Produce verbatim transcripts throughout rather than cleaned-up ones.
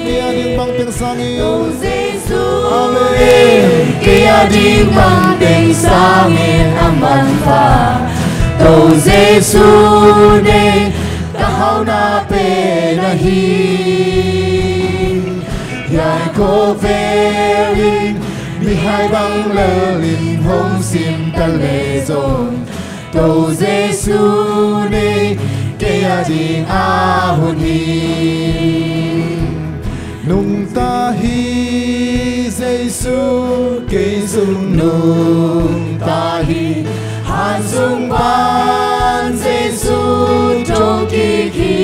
Kei a ding bang teng sangin. Amen. Kei a ding bang teng sangin a manpha Topa Jesu nei ka hauhna pen ahi. Hiai khawvel in mihai bang lel in hong sim ta leh zong, Topa Jesu nei kei a ding a hun hi. Nungta hi Jesu, kei zong nungta hi. Han sung pan Jesu thokik hi.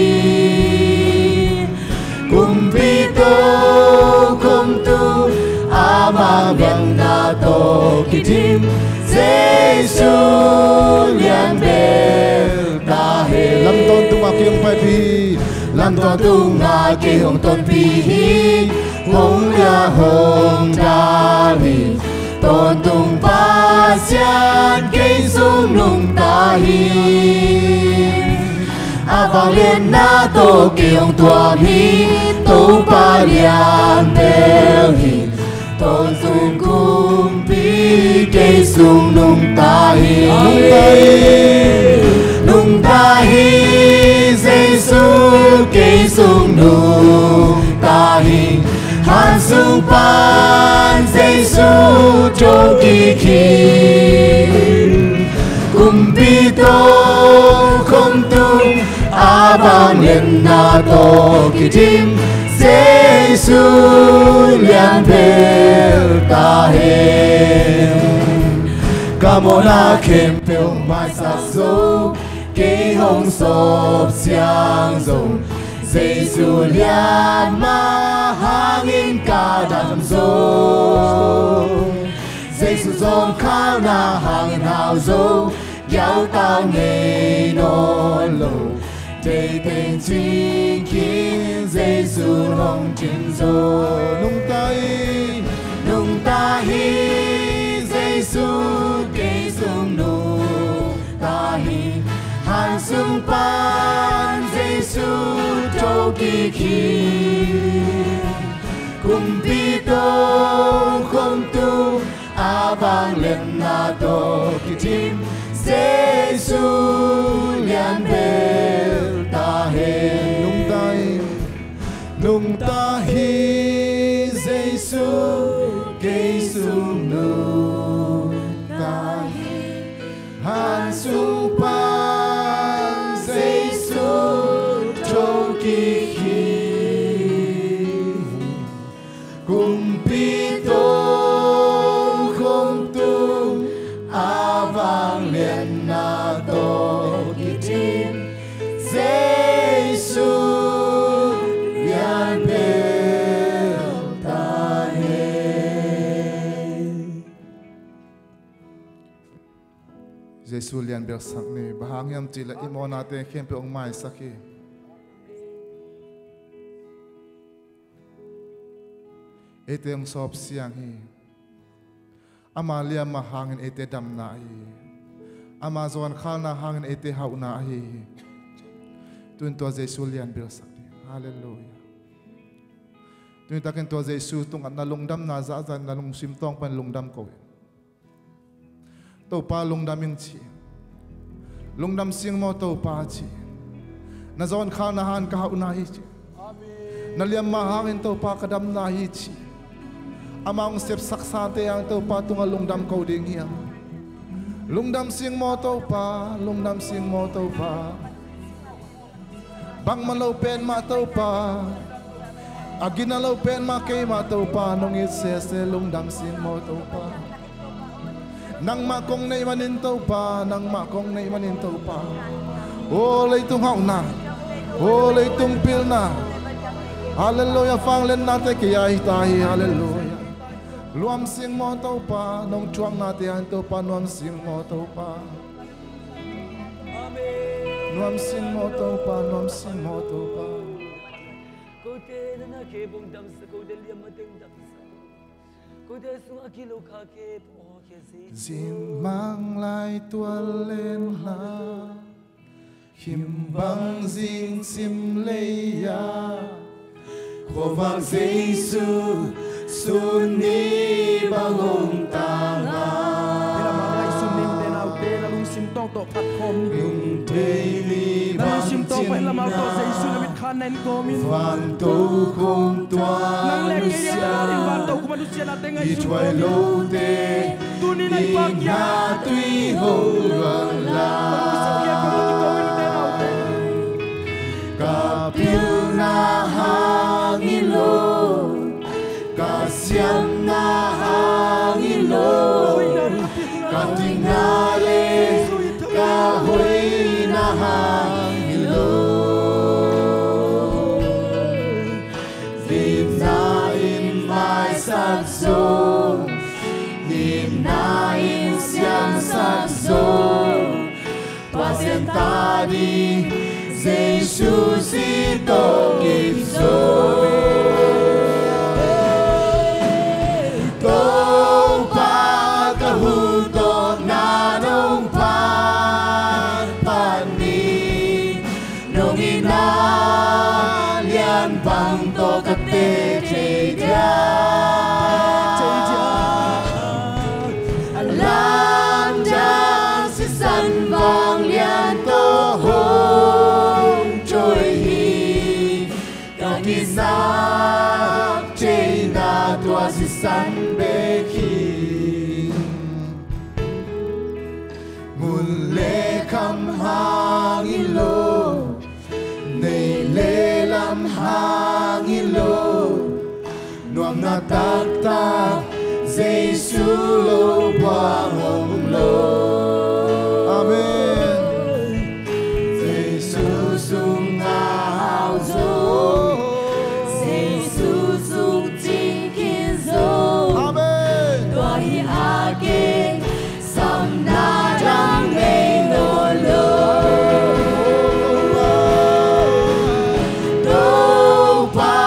Kumpi tokhom tung a vangliatna tawh kidim, Jesu lian bel ta hen. Lam tawntung ah kei hong paipih hi. Lam tawntung ah kei hong tonpih hi. Hong liak hong dal hi. Tawntung Pasian, kei zong nungta hi. A vangliatna tawh kei hong tuam hi. Topa lian bel hi. Tawntung Kumpi, kei zong nungta hi. Nungta hi. Nungta hi Jesu, kei zong nungta hi. Han sung pan Jesu thokik hi. Kumpi tokhom tung a vangliatna tawh kidim, Jesu lian bel ta hen. Ka mawhna khempeuh maisak zo, kei hong sawp siang zong, Jesu lian mah hangin ka dam zo. Jesu zawngkhalna hangin hau zo, giautau nei nawn lo. Teitei cingkin Jesu hong dim zo. Nungta hi, nungta hi Jesu, kei zong nungta hi. Han sung pan Jesu thokik hi. Kumpi tokhom tung a vangliatna tawh kidim, Jesu lian bel ta hen. Nungta hi, nungta hi Jesu, kei zong nungta hi. Han sung pan Jesu thokik hi. Kumpi tokhom tung a vangliatna tawh kidim, Jesu lian bel ta hen. Jesu lian belsak ni. Bang hang hiam cih leh i mawhnate khempeuh hong maisak hi. Eite hong sawp siang hi. Ama liamma hangin eite damna ahi hi. Ama zawnkhalna hangin eite hauhna ahi hi. Tuin tua Jesu lian belsak ni. Halleluiah. Tuin takin tua Jesu tungah na lungdamna zahzah in na lungsim tawng pan lungdam ko in. Topa lungdam ing ci. Lungdam sing maw Topa ci. Na zawnkhalna hangin ka hauhna hi ci. Na liamma hangin Topa ka damna hi ci. Ama hong sepsaksate hangin Topa tungah lungdam ko ding hiam? Lungdam sing maw Topa, lungdam sing maw Topa. Bangmah lo pen mah Topa, a gina lo pen mah keimah Topa, nong it sese, lungdam sing maw Topa. Nangmah kong neih manin Topa, nangmah kong neih manin Topa. O leitung hauhna, o leitung pilna. Halleluiah, vangliatnate kei a hi ta hi, halleluiah. Nuam sing maw Topa, nong thuaknate hangin Topa, nuam sing maw Topa. Nuam sing maw Topa, nuam sing maw Topa. Kote na na ke bong damsa, kote liam mateng damsa. Kote sung a kilo kha ke po ke si. Zin mang lai tual len la. Him bang zing sim lei a. Tua vak Jesu sun ni bang hong tang a. Hi lamah ngaihsun ni, ute naute, na lungsim tawh khat khawm ni. Lungthei li bang cin na, na lungsim tawh pai lamah tawh Jesu na mitkha na en kawm in. Vantokhom tua nusia, nang le kei lian tawh in vantokhom a nusiatnate ngaihsun kawm in. I thuai lote tuni na i pakia, i na tui hong luang lai. Ka pilna hang hi lo, ka siamna hang hi lo, ka tingna le ka hoihna hang hi lo. Itna in maisak zo, itna in siangsak zo, Pasian ta ding Jesu si tawh kip zo. Topa, ka huh tawh na nong phatphat ni. Nong itna lian bang tawh ka teh thei dia. A lamdang sisan vanglian tawh hong thawi hi. Ka kisap theihna tua sisan bek hi. Mun le kham hang hi lo, nei le lam hang hi lo, nuamna taktak Jesu lo buang om lo. Amen. Jesu sungah hau zo, Jesu sung cing khin zo. Amen. Tua hi a kei samna dang nei nawn lo. Topa,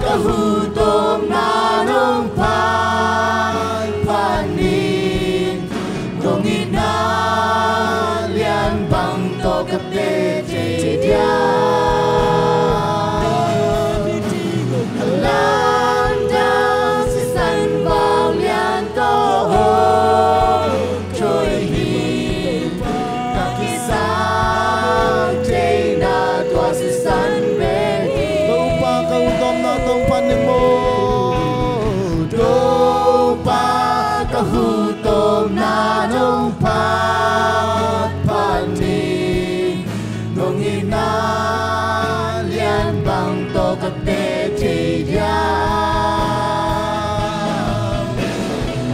ka huh tawh na nong phatphat ni. Nong itna lian bang tawh ka teh thei dia. A lamdang sisan vanglian tawh hong thawi hi. Ka kisap theihna tua sisan bek hi. Topa, ka huh tawh na nong phatphat ni maw. Topa, ka huh tawh na nong phatphat ni. Nong itna lian bang tawh ka teh thei dia.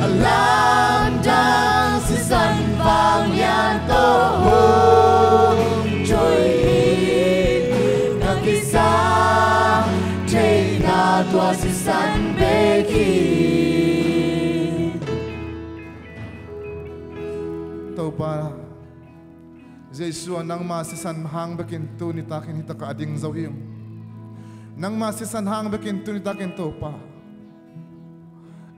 A lamdang sisan vanglian tawh hong thawi hi. Ka kisap theihna tua sisan bek hi. Topa Jesu aw, nangma sisan hang bekin tuni takin hi takah a ding zo hi ung. Nangma sisan hang bekin tuni takin Topa,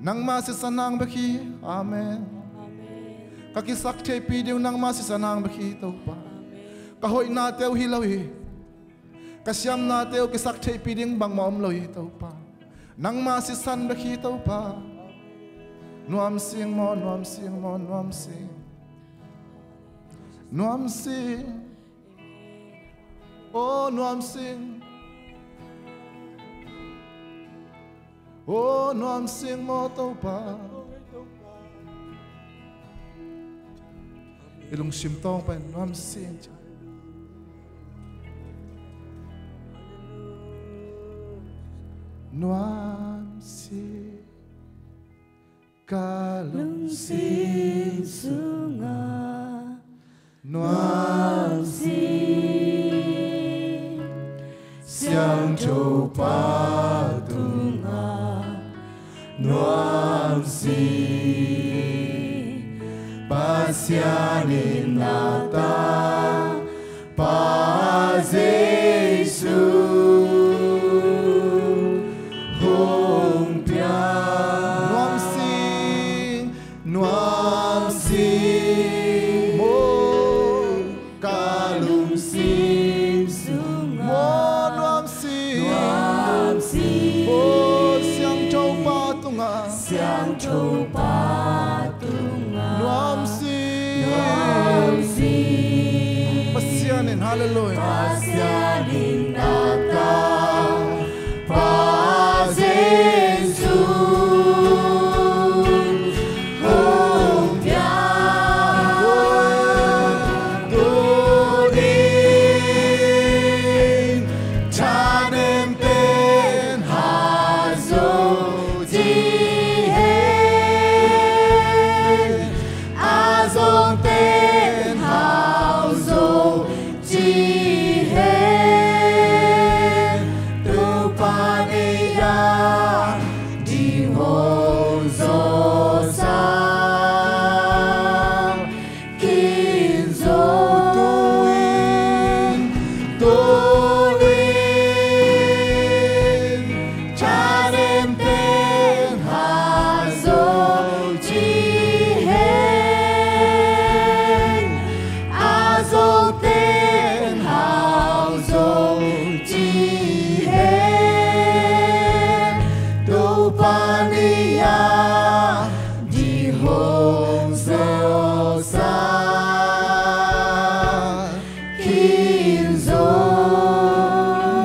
nangma sisan hang bek hi. Amen. Amen. Ka kisaktheihpih ding uh nangma sisan hang bek hi Topa. Amen. Ka hoihnate uh hi lo hi. Ka siamnate uh kisaktheihpih ding bangmah om lo hi Topa. Nangma sisan bek hi Topa. Nuamsing maw, nuamsing maw, nuamsing. Nuamsing. Oh, nuamsing. Oh, nuamsing maw Topa. I lungsim tawng pen nuamsing. Nuamsing. Ka lungsim sungah nuamsing. Siangtho Pa tungah nuamsing. Pasian in na ta Pa Jesu hong pia. Nuamsing, nuamsing maw, ka lungsim sungah maw, nuamsing. Nuamsing. Halleluia. Pasian in na tapa Jesu hong piak. Tuni in thanem ten hau zo ci hen. A zong ten hau zo ci hen. Topa nei a ding hong zawhsa khin zo. Tu in, tu in, thanem ten hau zo ci hen. A zo ten hau zo ci hen. Topa nei a ding hong zawhsa khin zo.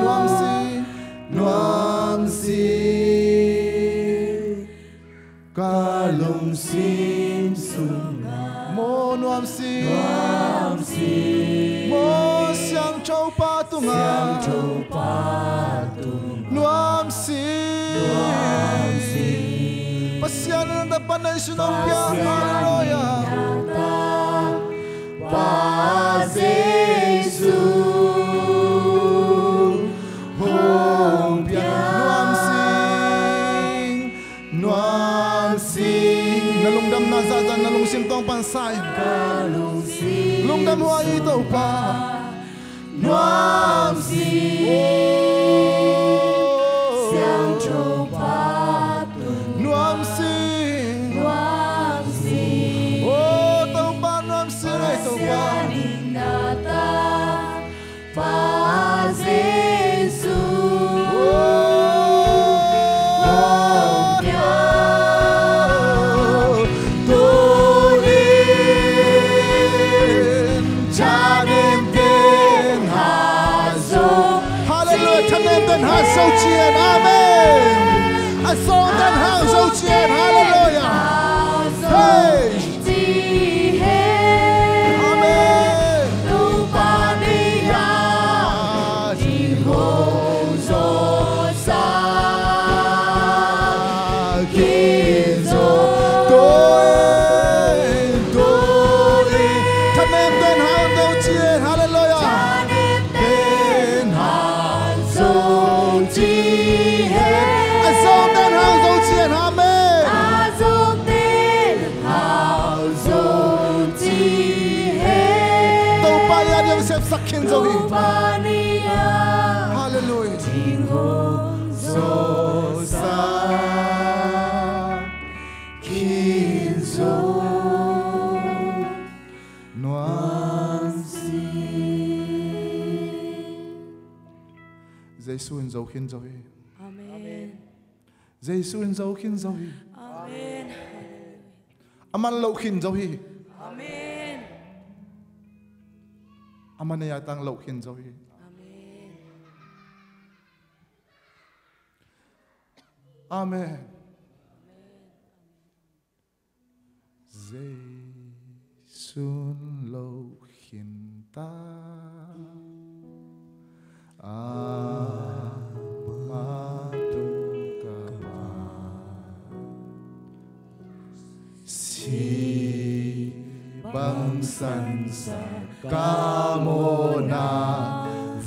Nuam sing, nuam sing, ka lungsim sungah. Maw nuam sing, nuam sing, maw Siangtho Pa tungah, Siangtho Pa tungah. Nuam sing, nuam sing, Pasian in na tapa Jesu hong piak. Pasian in na tapa Jesu hong piak. Nuam sing, nuam sing. Na lungdamna zahzah na lungsim tawng pan sa in. Ka lungsim lungdam huai i Topa. Nuam sing, oh, Siangtho Pa tung. Nuam sing, nuam sing, oh, Topa nuam sing, eh, Topa. Pasian in na tapa Jesu, oh, hong piak. Tuni in thanem ten hau zo. Halleluia. Thanem ten hau zo ci hen. Amen. A zong ten hau zo ci hen. Halleluia. Hey. Amen. Topa nei a ding hong zawhsa khin zo. Tu in, tu in, thanem ten hau zo ci hen. Halleluia. Thanem ten hau zo ci hen. A zong ten hau zo ci hen. Amen. A zong ten hau zo ci hen. Topa a ding hong sepsak khin zo hi. Topa nei a, halleluia, ding hong zawhsa khin zo. Nuam sing. Jesu in zo khin zo hi. Amen. Jesu in zo khin zo hi. Amen. Aman loh khin zo hi. Amen. Aman a yaitang loh khin zo hi. Amen. Amen. Jesu'n lo khin ta, amah tung ka pan, si bangsan sa ka mawhna,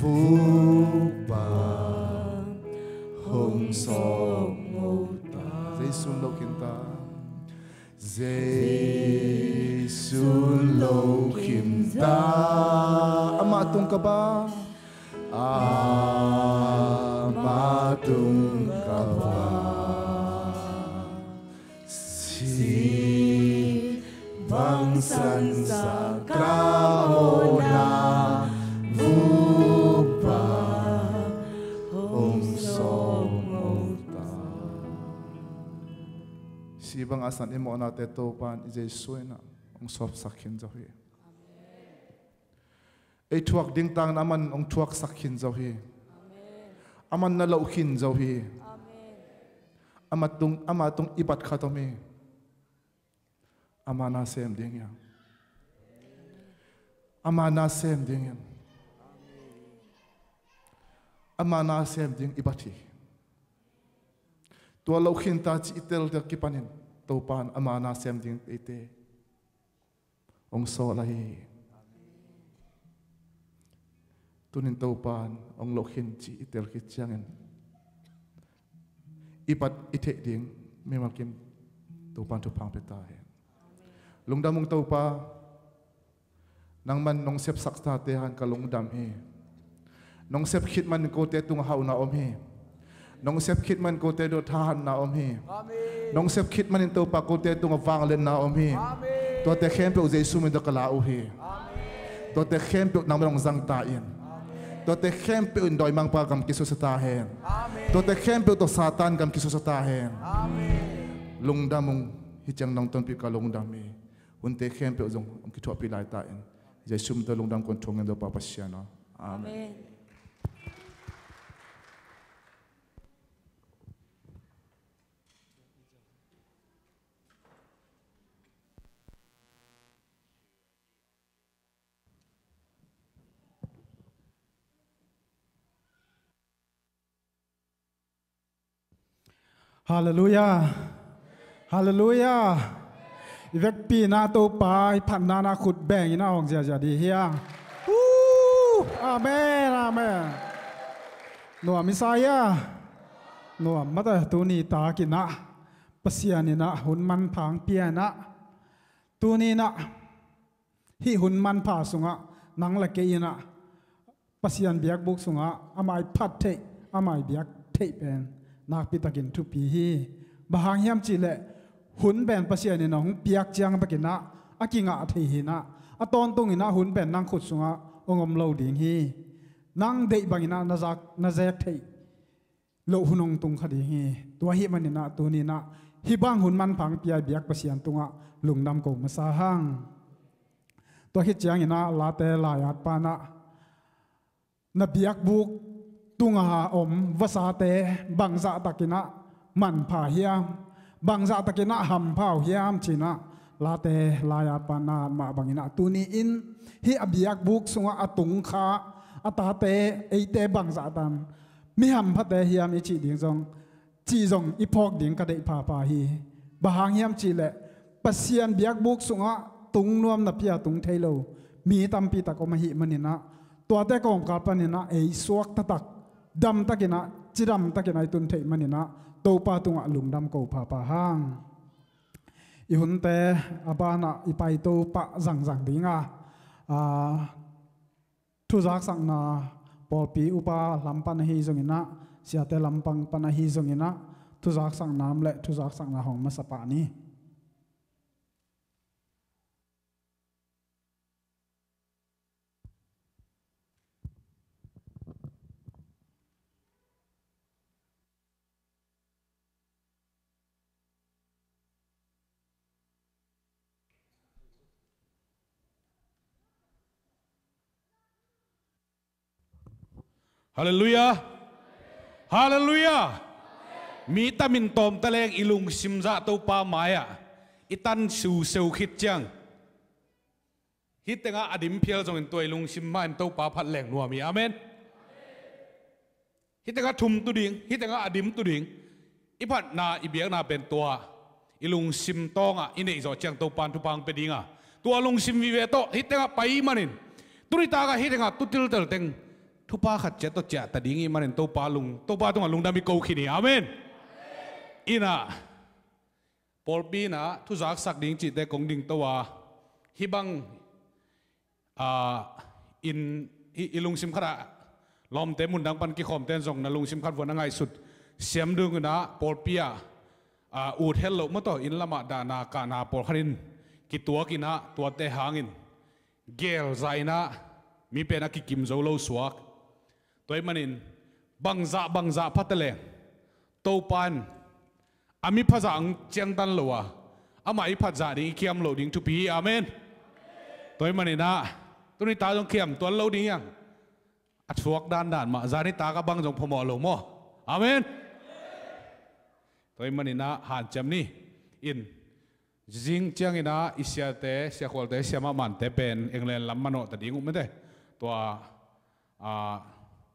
vuk pan hong sawm ta. Jesu'n lo khin ta. Jesu'n lo khin ta. Amah tung ka pan, amah tung ka pan, si bangsan sa ka mawhna, vuk pan hong sawm ta. Si bang a san i mawhnate Topa'n i Jesu in ah hong sawpsak khin zo hi. ei thuak ding tangin aman hong thuaksak khin zo hi. Amen. Aman na loh khin zo hi. Amen. Ama tung, ama tung i bat khat om hi. Ama na sem ding hi. Ama na sem ding hi. Ama na sem ding i bat hi. Tua loh khin ta ci i teltel kipanin Topan ama na sem ding eite hong sawl ahi hi. Tunin Topan hong loh khin ci i tel khit ciangin i bat i theih ding mimal kim Topan thupha hong pia ta hen. Lungdam ung Topa. Nangman nong sepsak tate hang ka lungdam hi. Nong sep khit manin kote tungah hauhna om hi. Nong sep khit manin kote tungah thahatna om hi. Amen. Nong sep khit manin Topa kote tungah vangliatna om hi. Amen. Tuate khempeuh Jesu min tawh ka la uh hi. Amen. Tuate khempeuh nangman hong zang ta in. Amen. Tuate khempeuh in dawimangpa gam kisusia ta hen. Amen. Tuate khempeuh tawh Satan gam kisusia ta hen. Amen. Lungdam ung, hih ciang nong tonpih ka lungdam hi. Hunte khempeuh zong hong kithuahpih lai ta in. Jesu min tawh lungdam kong thum ngen Topa Pasian aw. Amen. Amen. Halleluiah. Halleluiah. I vekpi-in ah Topa i phatna-ah khut bengin ah hong ziazia dih hi a. Woo! Amen, amen. Nuam i sa hia? Nuam mate. Tuni takin ah Pasian in ah hun manpha hong pia in ah, tuni in ah hih hun manpha sungah nang le kei in ah Pasian biakbuk sungah amah i phat theih, amah i biak theih pen nakpitakin thupi hi. Bang hang hiam cihleh hun pen Pasian in ah hong piak ciang bekin ah a kingah thei hi in ah, a tawntung in ah hun pen nang khut sungah hong om lo ding hi. Nang deih bangin ah na zak, na zek theih loh hun hong tung kha ding hi. Tua ahih manin ah tuni in ah hih bang hun manpha hong pia i biak Pasian tungah lungdam ko masa hang. Tua khit ciangin ah Late lai-at pa in ah na biakbuk tunga om vasate bangzah takin ah manpha hiam, bangzah takin ah hampha uh hiam ci-in ah Late lai-at pa in ah mah bangin ah tuni in hih a biakbuk sungah a tungkha a tate, eite bangzah tan mi hamphate hiam i cih ding zong, cih zong i phawk ding ka deih phapha hi. Bang hang hiam cihleh Pasian biakbuk sungah tung nuam napi-a tung thei lo mi tampi tak om ahih manin ah, tuate kawmkal panin ah ei suak taktak, dam takin ah, cidam takin ah i tun theih manin ah Topa tungah lungdam ko phapha hang. I hunte a banah i paito pah zangzang ding a, aa, thuzaksakna pawlpi upa lam pan ahi zongin ah, siate lam pan ahi zongin ah, thuzaksakna om leh thuzaksakna hong masa pah ni. Halleluiah. Halleluiah. Mi tamin tawm taleng i lungsim zah Topa mai-ah i tan siuseu khit ciang, hih tengah a dim phial zongin tua i lungsim mah in Topa phat leng nuam hi. Amen. Hih tengah thumtu ding, hih tengah a dimtu ding, i phatna, i biakna pen tua i lungsim tawngah i neih zawh ciang Topa in thupha hong pia ding a, tua lungsim vive tawh hih tengah pai manin, tuni takah hih tengah tu tiltel teng thupha khat ciat tawh ciah ta ding i hih manin Topa lung, Topa tungah lungdam i ko khin hi. Amen. Inah pawlpi inah thuzaksak ding cihte kong dingto a, hih bang, aa, in, i, i lungsim khatah lawmte mundang pan kikhawmte in zong na lungsim khat vua na ngaihsut siam ding inah pawlpi ah, aa, ut het loh maw tawh inn lamah dahna kahna pawlkhat in kituak inah tuate hangin gelzah inah mi pen a kikim zo lo suak. Tua ahih manin bangzah bangzah pha taleng Topa in a miphazah hong ciangtan lo a, amah i phatzah ding i kiam loh ding thupi hi. Amen. Tua ahih manin ah Tuni ta zong khiam tuan lo ding hiang. A thuak dandan mah, zani ta ka bang zong phamawh lo maw? Amen. Tua ahih manin ah hanciam ni. In, zing ciangin ah i siate, siakhualte, siamah mante pen England lam manawh ta ding uh mate. Tua, a,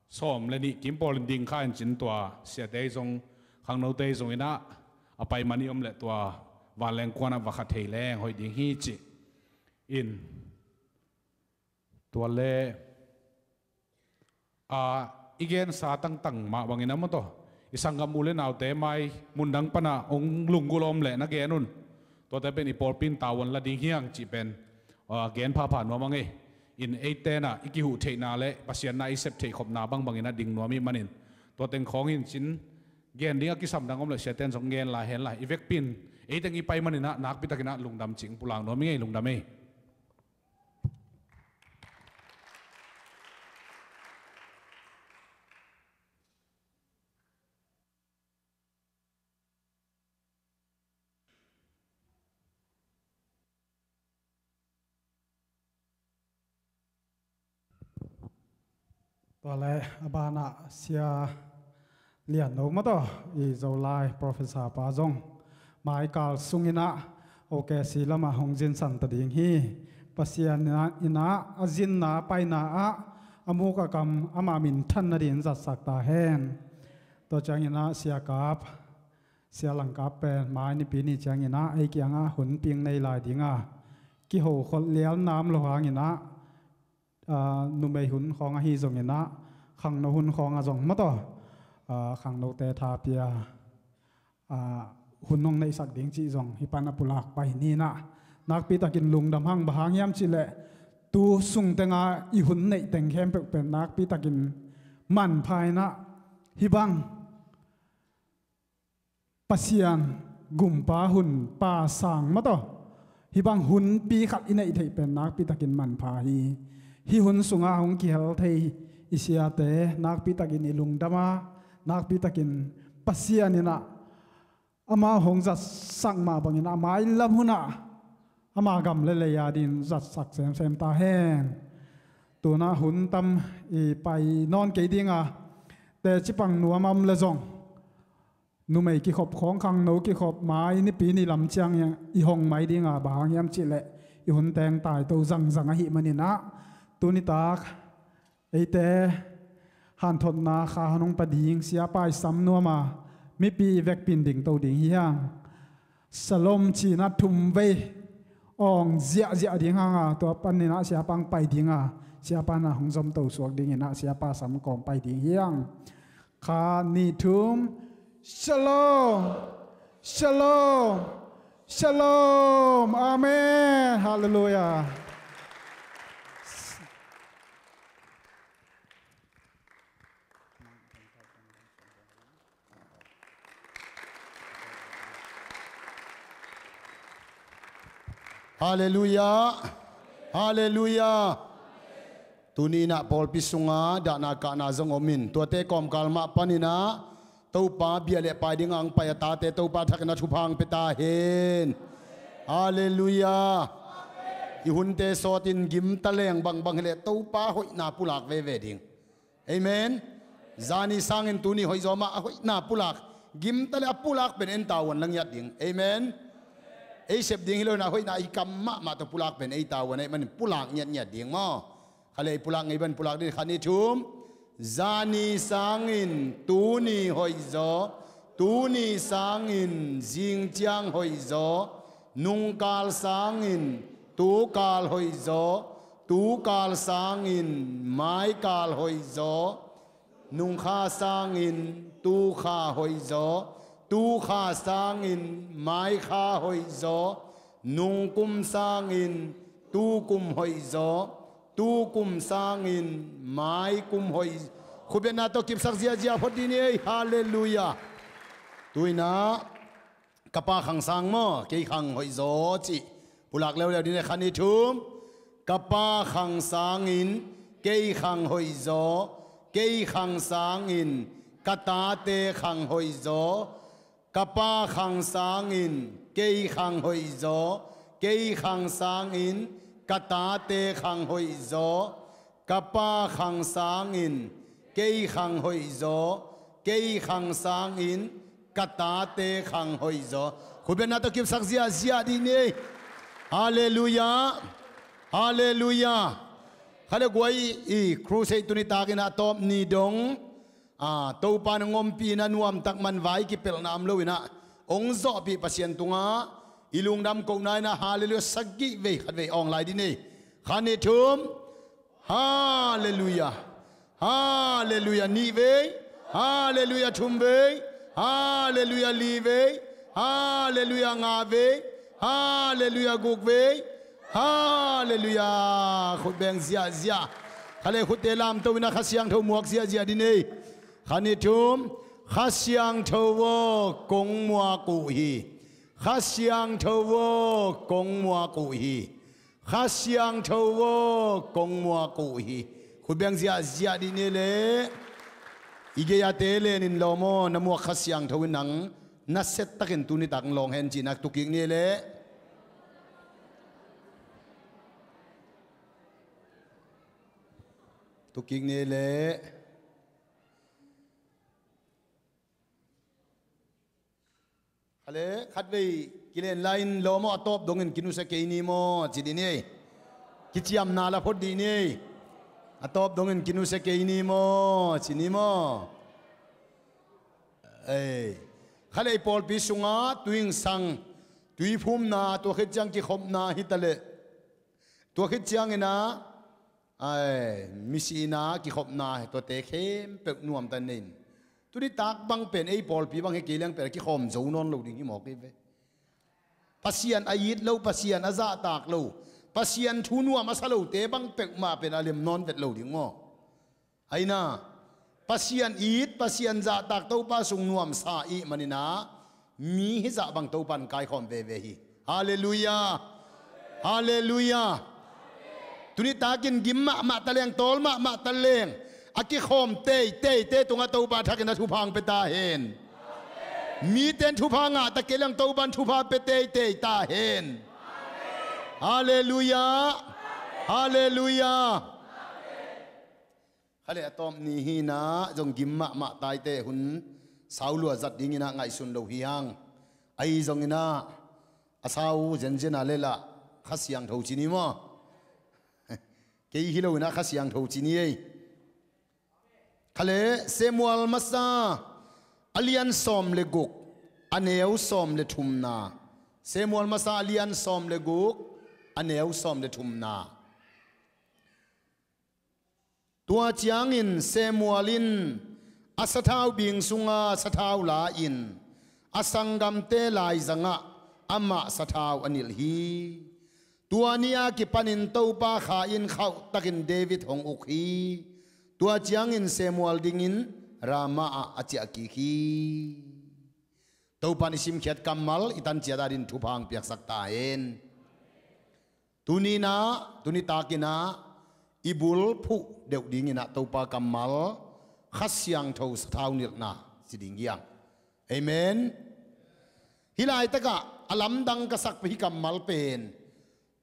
sawm le nih kim pawl in ding kha in cin tua siate zong, khangnote zong in ah a pai man i om leh tua vanleng kuan ah va kha thei leng hoih ding hi ci. In, tua le, a, i gensa tangtang mah bangin a maw taw, i sanggam u le naute mai mundang pana hong lunggulh om leh na gen un. Tuate pen i pawlpi in tavuan la ding hiang cih pen, a, gen phapha nuam a ngei. In eite na i kihuh theihna le Pasian na i sep theih khopna bangbangin a ding nuam ih manin, tua teng khawng in cin gen ding a kisam dang om leh siaten zong gen lai hen lai. I vekpi in eiteng i pai manin ah nakpi takin ah lungdam cih pulak nuam i ngei, lungdam ei. Tua le a banah Sia Lian No maw taw, i Zolai professor pa zong maikal sungin ah O K C lamah hong zinsan ta ding hi. Pasian in ah, in ah a zinna paina ah a muk a kam ama minthan nadingin zatsak ta hen. Tua ciangin ah Sia Kap, Sia Lang Kap pen mai Nipi ni ciangin ah ei kiangah hun ping nei lai ding a, kiho kholh lial nam lo hangin ah, a, numei hun khawng ahi zongin ah, khangno hun khawng ah zong maw taw, a, khangnote tha pia, a, hun hong neihsak ding cih zong hih pan a pulak pai ni in ah, nakpi takin lungdam hang. Bang hang hiam cih leh tu sung teng a i hun neih teng khempeuh pen nakpi takin manpha in ah, hih bang Pasian gumpa hun pa sang maw taw, hih bang hunpi khat i neih theih pen nakpi takin manpha hi. Hih hun sungah hong kihel thei i siate nakpi takin i lungdam a, nakpi takin Pasian in ah amau hong zatsak mah bangin ah mailam hun ah ama gam le lei a dingin zatsak semsem ta hen. Tu-in ah hun tam i pai nawn kei ding a, teci pang nuam a om leh zong, numei kikhop khawng, khangno kikhop mai Nipi ni lam ciang i hong mai ding a, bang hang hiam cih leh i hun teng taito zangzang ahih manin ah, tuni tak eite hanthotna kha hong pai ding Siapa i sam nuam a, mipi i vekpi in dingto ding hi hang. Shalom ci-in ah thum vei awng ziahziah ding hang a, tua panin ah Siapa hong pai ding a, Siapa in ah hong zomto suak dingin ah Siapa sam kawm pai ding hi hang. Khat, nih, thum. Shalom. Shalom. Shalom. Amen. Hallelujah. Hallelujah. Hallelujah. Tuni in ah pawlpi sungah dahna kahna zong om in, tuate kawmkal mah panin ah Topa bia le pai dingin hong pai a tate Topa thakin a thupha hong pia ta hen. Hallelujah. I hunte sawtin gimta leng bangbang hileh Topa hoihna pulak veve ding. Amen. Zani sangin tuni hoihzaw mah a hoihna pulak. Gimta le a pulak pen en tavuan la ngiat ding. Amen. Ei sep ding hi lo in ah hoihna i kam mahmah tawh pulak pen ei tavuan ahih manin pulak ngiatngiat ding maw. Kha le ei pulak ngei ban pulak ding, khat, nih, thum. Zani sangin tuni hoihzaw, tuni sangin zingciang hoihzaw, nungkal sangin tukal hoihzaw, tukal sangin maikal hoihzaw, nungkha sangin tukha hoihzaw, tukha sangin maikha hoihzaw, nungkum sangin tukum hoihzaw, tukum sangin maikum hoih. Khubiatna tawh kipsak ziazia phot dih ni ei. Halleluiah. Tu-in ah ka pa khang sang maw, kei khang hoihzaw cih pulak leuleu dih ni ei. Khat, nih, thum. Ka pa khang sangin kei khang hoihzaw, kei khang sangin ka tate khang hoihzaw, ka pa khang sangin kei khang hoihzaw, kei khang sangin ka tate khang hoih zaw, ka pa khang sangin kei khang hoih zaw, kei khang sangin ka tate khang hoih zaw. Khutbetna tawh kipsak ziahziah dih ni. Halleluiah. Halleluiah. Kha le guai, i crusade tuni takin a tawp ni dong, a, Topa in hong ompih in a nuamtak man vai kipelhna om lo in a hong zawhpih Pasian tungah i lungdam kohna in a halleluiah sagih vei, khat vei awng lai dih ni. Kha ni thum. Halleluiah. Halleluiah nih vei. Halleluiah thum vei. Halleluiah li vei. Halleluiah nga vei. Halleluiah guk vei. Halleluiah. Khut beng ziahziah. Kha le khutte lamto in a Kha Siangtho muak ziahziah dih ni. Kha ni thum. Kha Siangtho aw kong muak uh hi. Kha Siangtho aw kong muak uh hi. Kha Siangtho aw kong muak uh hi. Khut beng ziahziah dih ni le. I gei-ate lenin lawm aw, na muak Kha Siangtho in nang nasia takin tuni tak lawng hen cih nak tukik ni le. Tukik ni le. Kha le khat vei kilen lai-in lawm aw, a tawp dongin kinusia kei ni maw ci dih ni. Kiciamna la phot dih ni. A tawp dongin kinusia kei ni maw ci ni maw. Ei. Kha le i pawlpi sungah tuingsang, tuiphumna, tua khit ciang kikhopna hi ta leh, tua khit ciangin a, ai, misihna, kikhopna, tuate khempeuh nuamta nei in. Tuni tak bang pen ei pawlpi bang hi kei leng pen a kikhawm zo nawn lo ding hi mawk hi ve. Pasian a it lo, Pasian a zahtak lo, Pasian thu nuam a sa lote bang peuhmah pen a lem nawn vet lo ding maw. Aina, Pasian it, Pasian zahtak, Topa sung nuamsa i hih manin a, mi hizah bang Topa in kaikhawm veve hi. Halleluiah. Halleluiah. Tuni takin gim mahmah ta leng, tawl mahmah ta leng, a kikhawm teiteite tungah Topa thakin a thupha hong pia ta hen. Mite in thupha ngah ta kei leng Topa in thupha pia teitei ta hen. Halleluiah. Halleluiah. Kha le a tawp ni hi in a, zong gim mahmah taite hun sau lua zat dingin a ngaihsun lo hi hang. Ahi zongin a, a sau zenzen a le lah Kha Siangtho ci ni maw. Kei hi lo in a Kha Siangtho ci ni ei. Kha le Samuel masa a lian sawm le guk, a neu sawm le thumna. Samuel masa a lian sawm le guk, a neu sawm le thumna. Tua ciangin Samuel in a sathau bing sunga sathau la-in a sanggamte laizangah amah sathau a nilh hi. Tua ni-a kipanin Topa Kha in khauhtakin David hong uk hi. Tua ciangin Samuel dingin Ramah ah a ciah kik hi. Topa in i simkhiat kammal i tan ciat adingin thupha hong piaksak ta hen. Tuni in a, tuni takin a, i bul phuh deuh dingin a Topa kammal, Kha Siangtho sathau nilhna ci ding hi hang. Amen. Hih laitakah a lamdang ka sak pen hih kammal pen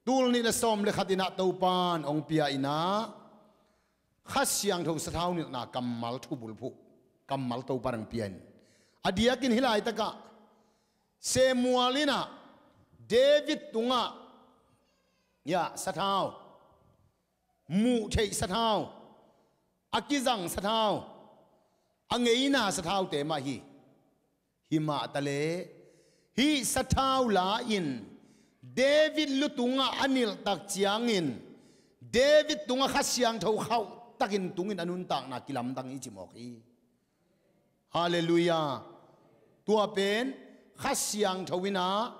tul nih le sawm le khat in a Topa in hong pia in a, Kha Siangtho sathau nilhna kammal thubul phuh, kammal Topa in hong pia in. A diakin hih laitakah Samuel in a David tungah, ya, sathau, muh theih sathau, a kizang sathau, a ngeina sathaute mah hi. Hi mah ta leh, hih sathau la-in David lu tungah a nilhtak ciangin David tungah Kha Siangtho khauhtakin tungin a nuntakna kilamdang hi ci mawk hi. Halleluiah. Tua pen Kha Siangtho in a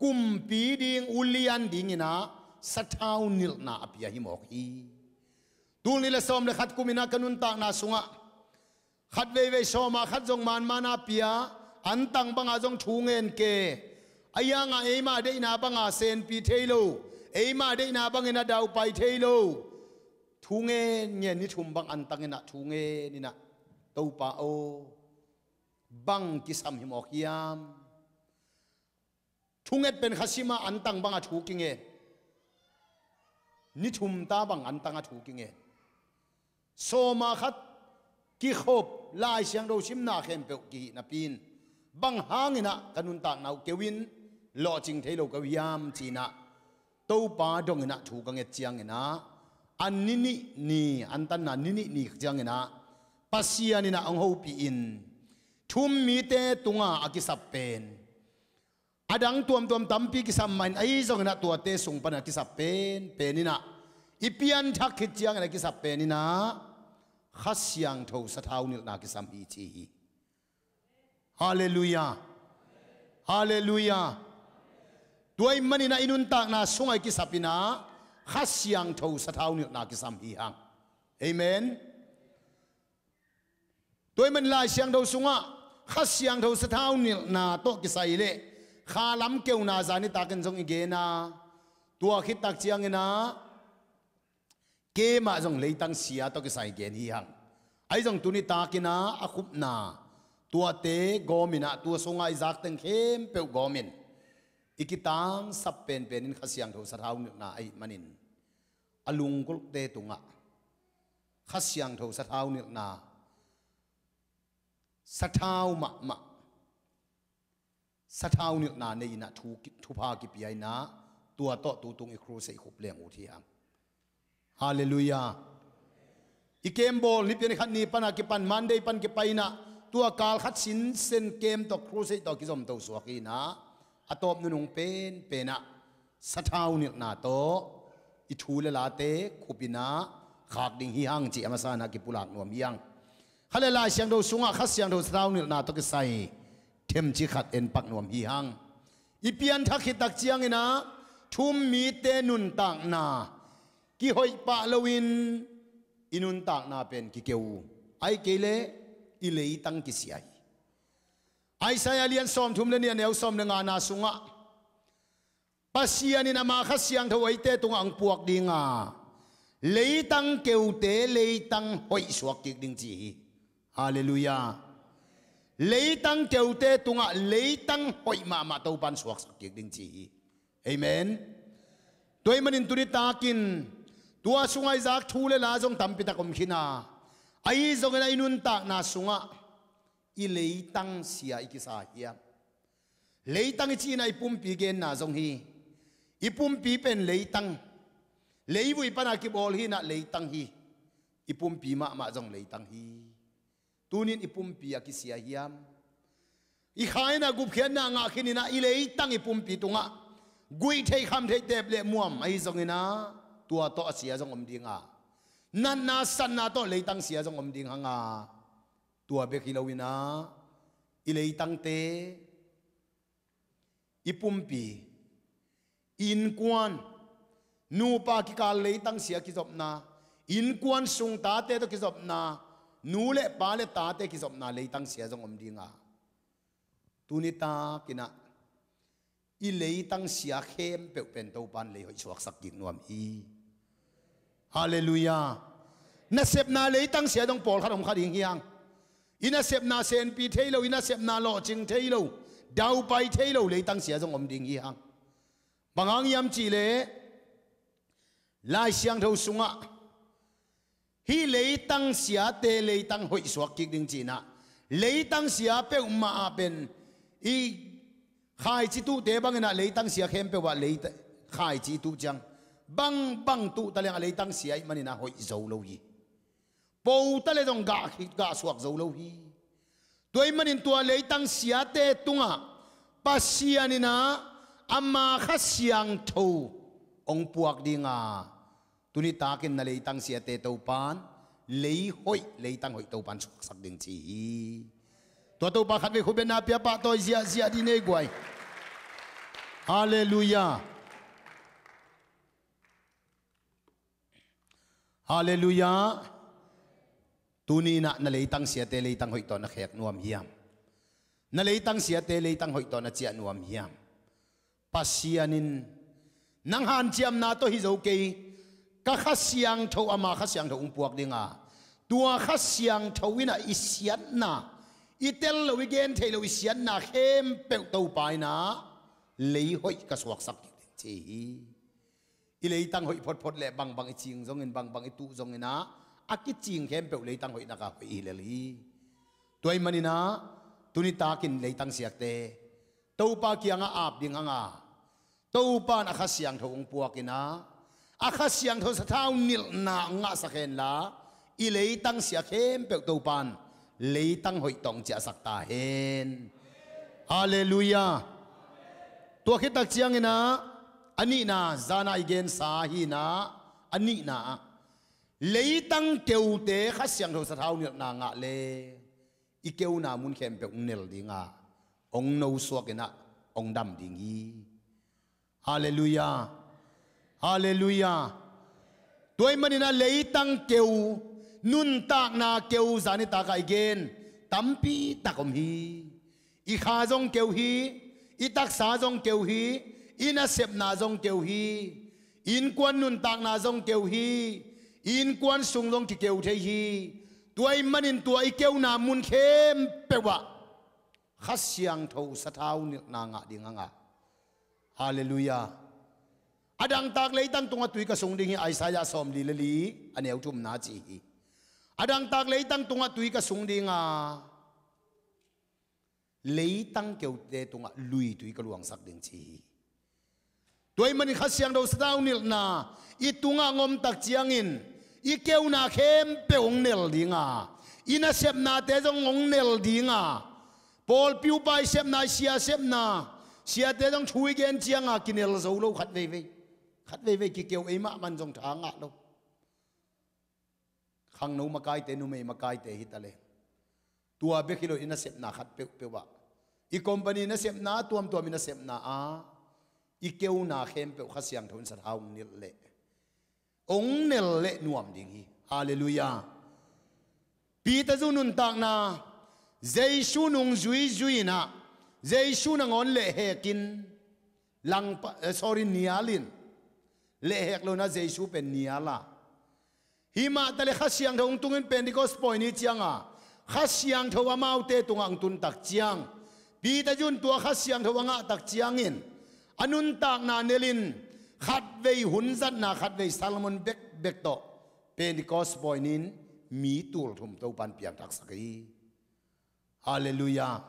kumpi ding ulian dingin a sathau nilhna a pia hi mawk hi. Tul nih le sawm le khat kum in a ka nuntakna sungah khat veivei sawm a khat zong manman a pia, antang banga zong thu ngen ke. A hiangah eima deihna banga senpi thei lo, eima deihna bangin a daupai thei lo. Thu ngen ngen ni thum bang antang in a thu ngen in a, Topa aw, bang kisam hi mawk hiam? Thunget pen kha sima antang banga thu kingen. Ni thum ta bang antang a thu kingen, sawma khat kikhop Lai Siangtho simna khempeuh kihih napi in, bang hangin ah ka nuntakna uh keu in lawhcing thei lo ka uh hiam ci-in ah Topa dongin ah thu ka nget ciangin ah, a ni nih ni, antanna ni nih ni ciangin ah Pasian in ah hong hopih in, thu-um mite tunga a kisap pen, a dang tuamtuam tampi kisap mah in, ahi zongin ah tuate sung pan a kisap penpen in ah, i pianthak khit ciangin a kisap pen in ah Kha Siangtho sathau nilhna kisam hi ci hi. Halleluiah. Halleluiah. Tua ahih manin ah i nuntakna sungah i kisap in ah Kha Siangtho sathau nilhna kisam hi hang. Amen. Tua ahih manin Lai Siangtho sungah Kha Siangtho sathau nilhna tawh kisai leh kha lam keuna zan nitakin zong i gen a, tua khit tak ciangin ah keimah zong leitang sia tawh kisai gen hi hang. Ahi zong tu nitakin ah a khupna tuate gawm in ah, tua sungah i zak teng khempeuh gawm in, i kitangsap penpen in Kha Siangtho sathau nilhna ahih manin, a lunggulhte tungah Kha Siangtho sathau nilhna, sathau mahmah, sathau nilhna nei in ah thu, thupha kipia in ah, tua tawh tutung i crusade khup leng ut hi hang. Halleluiah. I camp bawl ni pian khat ni pan a kipan, Monday pan kipai in ah, tua kal khat sinsen camp tawh crusade tawh kizomto suak hi in ah, a tawp nunung penpen ah sathau nilhna tawh i thu le late khup in ah khak ding hi hang cih a masa in ah kipulak nuam hi hang. Kha le Lai Siangtho sungah Kha Siangtho sathau nilhna tawh kisai themci khat en pak nuam hi hang. I pianthak khit tak ciangin ah thu-um mite nuntakna kihoih pah loin i nuntakna pen kikeu, ahih kei leh i leitang kisia hi. Isaiah lian sawmthum le nih, a neu sawm le ngana sungah Pasian in ama Kha Siangtho eite tungah hong puak ding a, leitang keute leitang hoih suak kik ding ci hi. Halleluiah. Leitang keute tungah leitang hoih mahmah Topan suaksak kik ding ci hi. Amen. Tua ahih manin tu nitakin tua sungah i zak thu le la zong tampi tak om khin a, ahi zongin ah i nuntakna sungah i leitang sia i kisa hiam? Leitang i cih in ah i pumpi genna zong hi. I pumpi pen leitang, leivui pan a kibawl hi in ah leitang hi. I pumpi mahmah zong leitang hi. Tuni in i pumpi a kisia hiam? I kha in ah gupkhiatna ngah khin in ah i leitang i pumpi tungah guih theih kham theih tep le muam ahi zongin ah tua tawh a sia zong om ding a, natna satna tawh leitang sia zong om ding hang a, tua bek hi loin ah i leitangte, i pumpi, i innkuan, nupa kikal leitang sia kizopna, innkuan sung tate tawh kizopna, nu le pa le tate kizopna leitang sia zong om ding a, tu nitakin ah i leitang sia khempeuh pen Topan lei hoih suaksak kik nuam hi. Halleluiah. Nasepna leitang sia dong pawlkhat om kha ding hi hang. I nasepna senpi thei lo, i nasepna lawhcing thei lo, daupai thei lo leitang sia zong om ding hi hang. Bang hang hiam cih leh Lai Siangtho sungah hih leitang siate leitang hoih suak kik ding ci in ah, leitang sia peuhmah ah pen i khaici tuhte bangin ah leitang sia khempeuh ah leita-, khaici tuh ciang bangbang tuh ta leng a leitang sia ahih manin ah hoih zo lo hi. Po ta le zong gah, gah suak zo lo hi. Tua ahih manin tua leitang siate tungah Pasian in ah ama Kha Siangtho hong puak ding a, tu nitakin na leitang siate Topan lei hoih, leitang hoih Topan suaksak ding ci hi. Tua Topa khatvei khut beng na pia pahtawi ziahziah dih ni ei guai. Halleluiah. Halleluiah. Tuni in ah na leitang siate leitang hoih tawh na khek nuam hiam? Na leitang siate leitang hoih tawh na ciah nuam hiam? Pasian in, nang hanciamna tawh hi zo kei, ka Kha Siangtho, ama Kha Siangtho hong puak ding a, tua Kha Siangtho in ah i siatna, i tel lo, i gen theih lo i siatna khempeuh Topa in ah lei hoih ka suaksak ding ci hi. I leitang hoih photphot le bangbang i cing zongin, bangbang i tuh zongin ah, a kicing khempeuh leitang hoih nak a hoih hi lel hi. Tua ahih manin ah, tuni takin leitang siate Topa kiangah ap ding hang a, Topa in a Kha Siangtho hong puak in ah, a Kha Siangtho sathau nilhna hong ngahsak hen la, i leitang sia khempeuh Topa in leitang hoih tawh hong ciahsak ta hen. Halleluiah. Tua khit tak ciangin ah, a nihna, zan a i gensa hi in ah, a nihna ah, leitang keute Kha Siangtho sathau nilhna ngah le, i keuna mun khempeuh hong nel ding a, hong nosuak in ah, hong dam ding hi. Halleluiah. Halleluiah. Tua ahih manin ah leitang keu, nuntakna keu, zan nitak a i gen tampi tak om hi. I kha zong keu hi, i taksa zong keu hi, i nasepna zong keu hi, innkuan nuntakna zong keu hi, innkuan sung zong kikeu thei hi. Tua ahih manin tua i keuna mun khempeuh ah Kha Siangtho sathau nilhna ngah ding hang a. Halleluiah. A dangtak leitang tungah tui ka sung ding hi, Isaiah sawmli le li, a neu thumna ci hi. A dangtak leitang tungah tui ka sung ding a, leitang keute tungah lui tui ka luangsak ding ci hi. Tua ahih manin Kha Siangtho sathau nilhna i tungah hong om tak ciangin, i keuna khempeuh hong nel ding a, i nasepnate zong hong nel ding a, pawlpi upa i sepna, i sia sepna, siate zong thu i gen ciang a kinel zo lo khat veivei. Khat veivei kikeu, ei mahmah in zong tha ngah lo. Khangno makaite, numei makaite hi ta leh, tua bek hi lo, i nasepna khat peuhpeuh ah, i company nasepna, tuamtuam i nasepna ah, i keuna khempeuh Kha Siangtho in sathau hong nilh leh, hong nel leh nuam ding hi. Halleluiah. Peter zu nuntakna, Jesu nung zuizui in ah, Jesu nangawn lehhek in, langpa, eh, sorry, nial in, lehhek lo in ah Jesu pen nial a, hi mah ta leh Kha Siangtho hong tung in, Pentecost pawi ni ciang a Kha Siangtho amaute tungah hong tun tak ciang, Peter zu in tua Kha Siangtho a ngah tak ciangin, a nuntakna nel in, khatvei hun zatna, khatvei sermon bekbek tawh Pentecost pawi ni in mi tulthum Topa in piangthaksak hi. Halleluiah.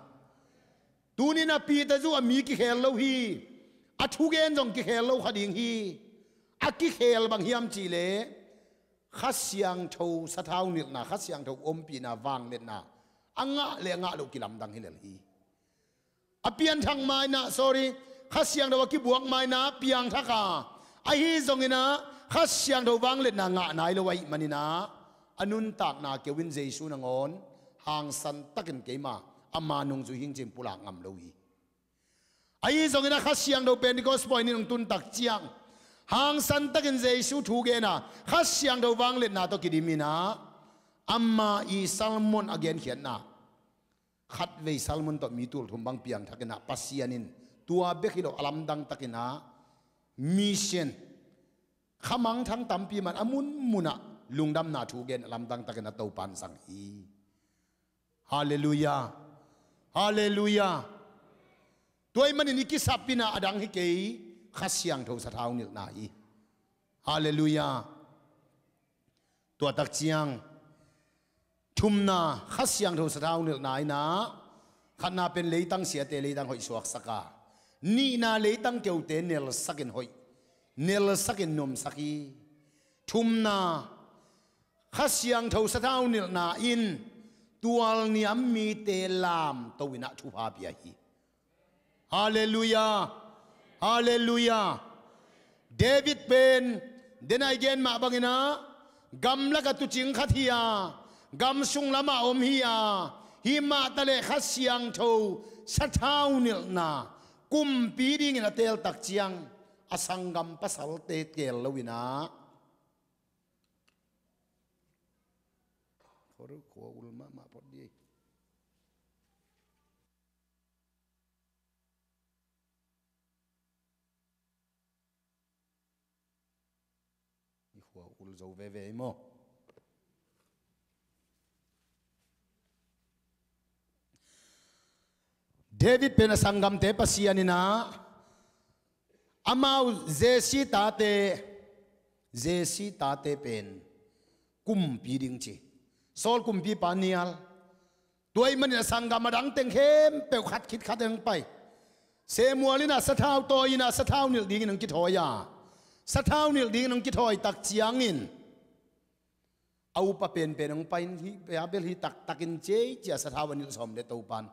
Tuni in ah Peter zu a mi kikhel lo hi. A thugen zong kikhel lo kha ding hi. A kikhel bang hiam cih leh, Kha Siangtho sathau nilhna, Kha Siangtho ompihna, vangliatna a ngah le a ngah loh kilamdang hi lel hi. A pianthak ma in ah, sorry, Kha Siangtho a kibuak ma in ah piangthak a, ahi zongin ah Kha Siangtho vangliatna ngah nai lo ahih manin ah, a nuntakna keu in Jesu nangawn hangsan takin keima ama nungzui hi ing ci-in pulak ngam lo hi. Ahi zongin ah Kha Siangtho Pentecost pawi ni in hong tun tak ciang, hangsan takin Jesu thu gen a, Kha Siangtho vangliatna tawh kidim in ah, ama i sermon a genkhiatna, khatvei sermon tawh mi tulthum bang piangthak in ah, Pasian in tua bek hi lo, a lamdang takin ah mission, khamangthang tampi man a munmun ah lungdamna thu gen, a lamdang takin ah Topa in zang hi. Halleluiah. Halleluiah. Tua ahih manin i kisap in ah a dang hi kei, Kha Siangtho sathau nilhna hi. Halleluiah. Tua tak ciang, thumna, Kha Siangtho sathau nilhna in ah, khatna pen leitang siate leitang hoih suaksak a, nihna leitang keute nelsak in hoih, nelsak in nuamsak hi. Thumna, Kha Siangtho sathau nilhna in tualniam mite lamto in ah thupha pia hi. Halleluiah. Halleluiah. David pen, den a i gen mah bangin ah, gamlak a tuucing khat hi a, gam sung lamah om hi a, hi mah ta leh Kha Siangtho sathau nilhna kumpi dingin a teel tak ciang, a sanggam pasalte teel lo in ah, khua ul mahmah phot dih. I khua ul zo veve i maw? David pen a sanggamte Pasian in ah, amau Jesse tate, Jesse tate pen kumpi ding ci. Saul kumpipa nial. Tua ahih manin a sanggam a dang teng khempeuh khat khit khat hong pai. Samuel in a sathau tawi in a sathau nilh dingin hong kithawi a, sathau nilh dingin hong kithawi tak ciangin a upa penpen hong pai in, "Hih pia bel hi taktakin ci ei," ci a sathau a nilh sawm leh Topan,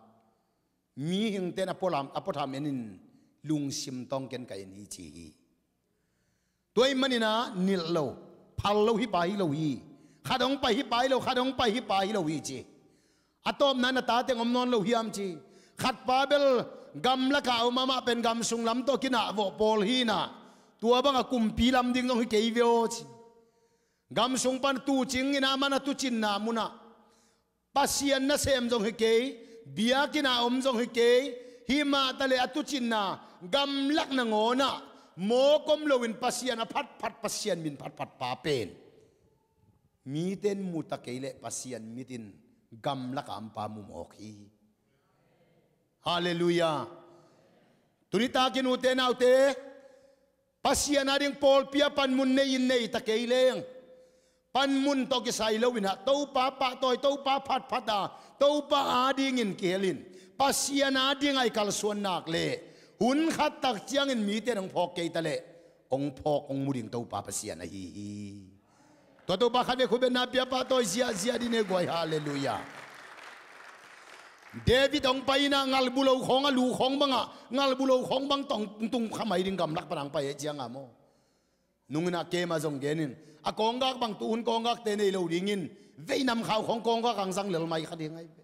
"Mihingte in a pualam, a puatham en in, lungsim tawng ken ka en hi," ci hi. Tua ahih manin a nilh lo, phal lo, "Hih pa hi lo hi. Khat hong pai, hih pa hi lo, khat hong pai, hih pa hi lo hi," ci. "A tawpna in a ta teng om nawn lo hiam?" ci. "Khat pa bel gamlakah a om, amah pen gam sung lam tawh kinah vawh pawl hi in a, tua bang a kumpi lam ding zong hi kei ve aw," ci. "Gam sung pan tuucing in a, aman a tuucinna mun ah Pasian nasem zong hi kei, biakinn a om zong hi kei, himah taleh a tuucinna gamlak nangawn ah mawk om loin Pasian a phatphat, Pasian min phatphat pa pen mite in mu ta kei leh Pasian mit in gamlak a om pa mu mawk hi." Halleluiah. Tuni takin ute naute, Pasian ading pawlpi ah panmun nei in nei ta kei leng, panmun tawh kisai lo in a, Topa pahtawi, Topa phatphat a, Topa adingin kihel in, Pasian ading a i kalsuan nak leh, hun khat tak ciangin mite in hong phawk kei taleh, hong phawk, hong mu ding Topa Pasian ahi hi. Tua Topa khatvei khut beng na pia, pahtawi ziahziah dih ni guai. Halleluiah. David hong pai in a, ngalbulo khawng, a lu khawng bang ah, ngalbulo khawng bang tawh hong tung kha mai ding, gamlak pan hong pai ahih ciang a maw. Nung in a kem a zong gen in, a kawnggak bang tu hun kawnggakte nei lo dingin, veihnam khau khawng kawnggak hong zang lel mai kha ding ahi ve.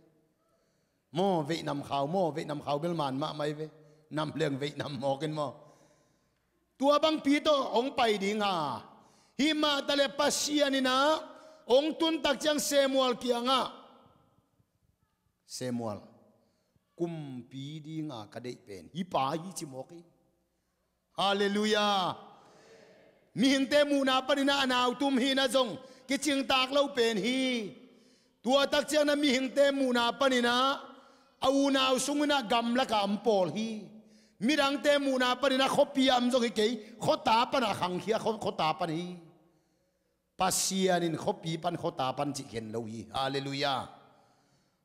Maw, veihnam khau maw, veihnam khau bel man mahmah ahi ve. Nam leng veihnam mawk in maw. Tua bangpi tawh hong pai ding a, himah taleh Pasian in a hong tun tak ciang Samuel kiangah, "Samuel, kumpi ding a ka deih pen hih pa hi," ci mawk hi. Halleluiah. Mihingte muhna panin a, a nautum hihna zong kicingtak lo pen hi. Tua tak ciang in a mihingte muhna panin a, a unau sung in a gamlak a om pawl hi. Midangte muhna panin a khuapi ah om zong hi kei, khuata pan a khangkhia, khua, khuata pan hi. Pasian in khuapi pan, khuata pan cih khen lo hi. Halleluiah.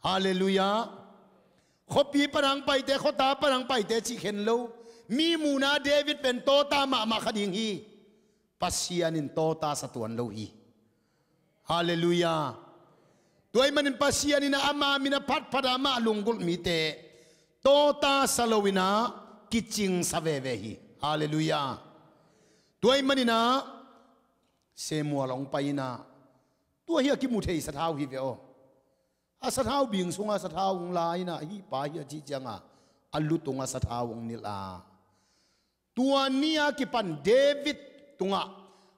Halleluiah. Khuapi pan hong paite, khuata pan hong paite cih khen lo. Mi muhna David pen tawta mahmah kha ding hi. Pasian in tawta sa tuan lo hi. Halleluiah. Tua ahih manin Pasian in a ama min a phatphat a, ama lunggulh mite tawta sa lo in a kicing sa veve hi. Halleluiah. Tua ahih manin a Samuel hong pai in a, tua hi a kimu thei sathau hi ve aw. A sathau bing sungah sathau hong la in a, "Hih pa hi," a cih ciang a, a lu tungah sathau hong nilh a, tua ni a kipan David tungah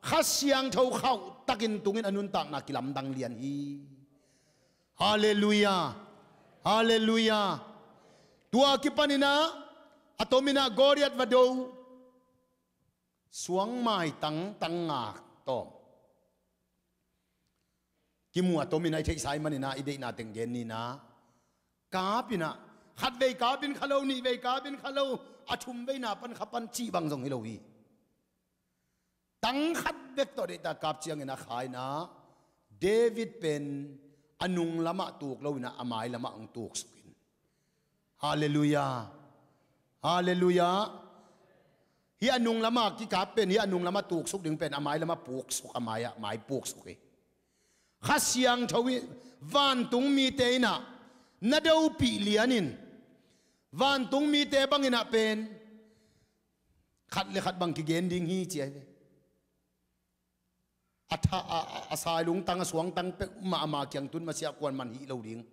Kha Siangtho khauh takin tungin a nuntakna kilamdang lian hi. Halleluiah. Halleluiah. Tua kipan in a, a tom in a Goliath va do, suang maitang tang nga tawm kimu a tom in a, i theihsa ahih manin a i deihna teng gen ni in a, kap in a, khatvei kap in kha lo, nihvei kap in kha lo, a thumveina pan kha pan cih bang zong hi lo hi. Tang khat bek tawh deihtak kap ciangin a kha in a, David pen a nung lamah tuk lo in a, a mai lamah hong tuksuk in. Halleluiah. Halleluiah. Hih a nung lamah kikap pen, hih a nung lamah tuksuk ding pen, a mai lamah puksuk, a mai ah, mai puksuk hi. Kha Siangtho in, vantung mite in a na dopih lian in, vantung mite bang in a pen khat le khat bang kigen ding hi, ci ahi ve. A tha, a, a, a sailung tang, a suang tang peuhmah ama kiang tun masiah kuaman hih lo ding.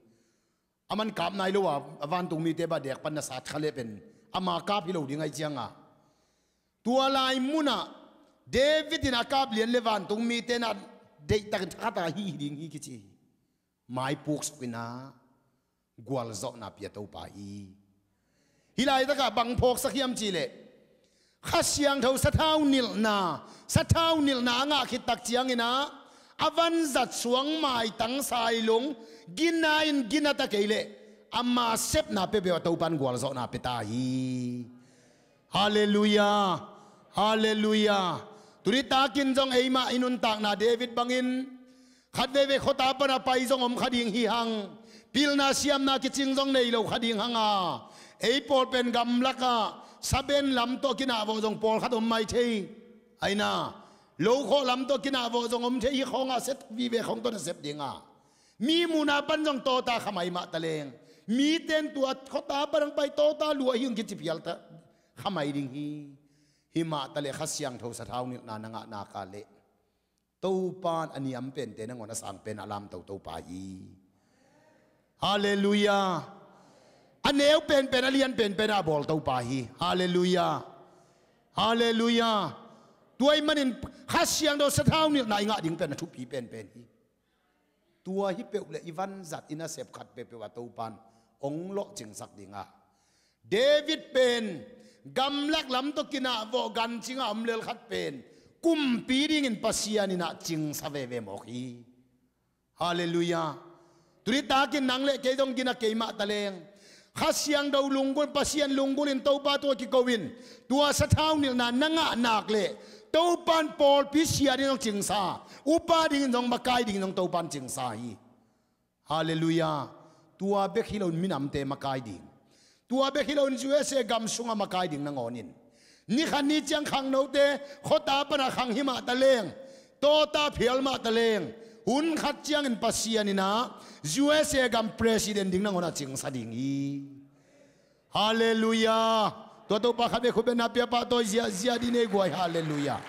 Aman kap nai lo a, a vantung mite bah dek pan na sat kha leh pen ama kap hi lo ding ahih ciang a, tua lai munah David in a kap lian leh vantung mite in a deihtakin thakhat a hih hi ding hi kici hi. Mai puksuk in a gualzawhna pia Topa hi. Hih laitakah bang phawksak hiam cih leh, Kha Siangtho sathau nilhna, sathau nilhna a ngah khit tak ciangin a, a vanzat suang maitang sailung gina in gina ta kei leh, ama sepna peuhpeuh ah Topa in gualzawhna pia ta hi. Halleluiah. Halleluiah. Tuni takin zong eimah i nuntakna David bangin khat veivei khuata pana pai zong om kha ding hi hang, pilna siamna kicing zong nei lo kha ding hang a, ei pawl pen gamlakah saben lam tawh kinah vawh zong pawlkhat om mai thei. Aina, lokhawh lam tawh kinah vawh zong om thei hi khawngah set vive khawng tawh na sep dingah, mi muhna pan zong tawta khamai mah taleng, miten tua khuata pan ang pai tawta lua hi hong kici phial ta khamai ding hi. Hi mah taleh Kha Siangtho sathau nilhna na ngah nak leh Topan a niam pente nangawn a sang pen a lamto Topa hi. Halleluiah. A neu penpen, a lian penpen a bawl Topa hi. Halleluiah. Halleluiah. Tua ahih manin Kha Siangtho sathau nilhna i ngah ding pen a thupi penpen hi. Tua hi peuh le i vanzat i nasep khat peuhpeuh a Topan hong lawhcingsak dingah, David pen gamlak lam tawh kinah vawh gancingah om lel khat pen kumpi dingin Pasian inah cingsa veve mawk hi. Halleluiah. Tuni takin nang le kei zong gina kei mah taleng, Kha Siangtho lunggulh, Pasian lunggulh in Topa tawh kiko in, tua sathau nilhna na ngah nak leh Topan pawlpi sia dingin zong cingsa, upa dingin zong, makai dingin zong Topan cingsa hi. Halleluiah. Tua bek hi loin minamte makai ding, tua bek hi loin U S A gam sungah makai ding nangawnin, ni khat ni ciang khangnote khuata pana khang hi mah taleng, tawta phial mah taleng, hun khat ciangin Pasian inah U S A gam president ding nangawn a cingsa ding hi. Halleluiah. Tua Topa khat vei khut beng na pia pah tawi ziahziah dih nei guai. Halleluiah.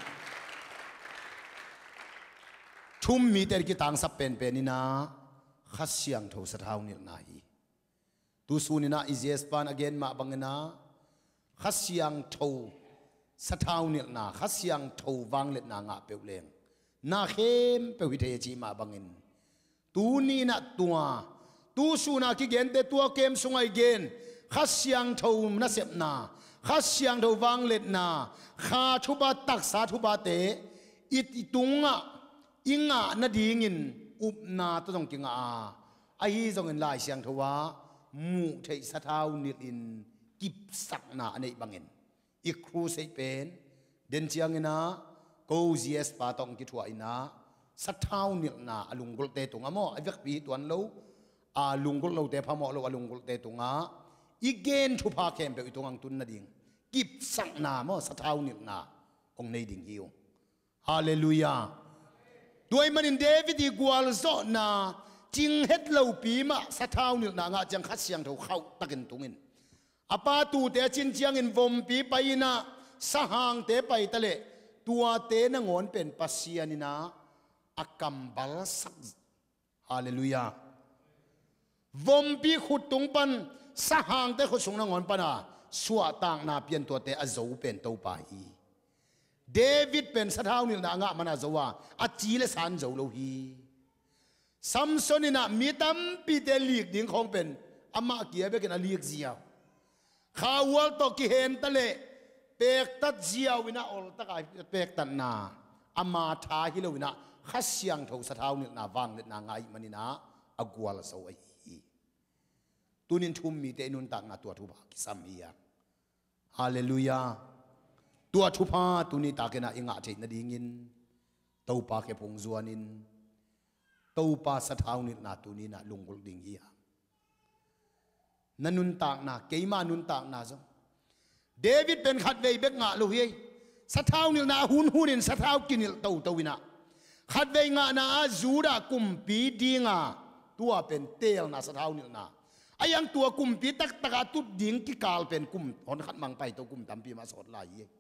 Thum mite kitangsap penpen inah Kha Siangtho sathau nilhna hi. Tusun inah i J S pan a gen mah bang inah Kha Siangtho sathau nilhna, Kha Siangtho vangliatna ngah peuh leng na khempeuh hi thei a cih mah bangin, tuni inah tua, tusun a kigente tua kem sungah i gen Kha Siangtho nasepna, Kha Siangtho vangliatna, Kha thupha, taksa thuphate i, i tungah i ngah nadingin upna tawh zong kingah a, ahi zongin Lai Siangtho ah muh theih sathau nilhin kipsakna a neih bangin, i crusade pen den ciang inah ko J S pa tawh kithuah inah sathau nilhna a lunggulhte tungah maw, a vekpi hi tuan lo, a lunggulh lote phamawh lo, a lunggulhte tungah i gen thupha khempeuh i tungah hong tun nading kipsakna maw, sathau nilhna hong nei ding hi ung. Halleluiah. Tua ahih manin David i gualzawhna cing het lopi mah sathau nilhna ngah ciang Kha Siangtho khauh takin tungin, a pa tuute a cin ciangin vompi pai inah sahangte pai taleh tuate nangawn pen Pasian inah a kambalsak. Halleluiah. Vompi khut tung pan sahangte khut sung nangawn pana suahtakna pian tuate a zo pen Topa hi. David pen sathau nilhna a ngah mana zo a, a ci le san zo lo hi. Samson inah mi tampite lik ding khawng pen amah kia bekin a lik ziau. Kha ual tawh kihen taleh pektat ziau inah oltak a pektatna, ama tha hi lo inah Kha Siangtho sathau nilhna vangliatna ngah ahih man inah a gualzo ahi hi. Tunin thum mite i nuntakna tua thupha kisam hi a. Halleluiah. Tua thupha tuni tak inah i ngah theih nadingin Topa khe phung zuanin Topa sathau nilhna tuni inah lunggulh ding hi a. Na nuntakna, keima nuntakna zong David pen khatvei bek ngah lo hi ei. Sathau nilhna a hunhunin sathau kinilh toto inah khatvei ngahna ah Judah kumpi dinga tua pen teelna sathau nilhna. A iang tua kumpi taktak a tut ding kikal pen kum hon khat mang paito kum tampi mah sawt lai hi ei.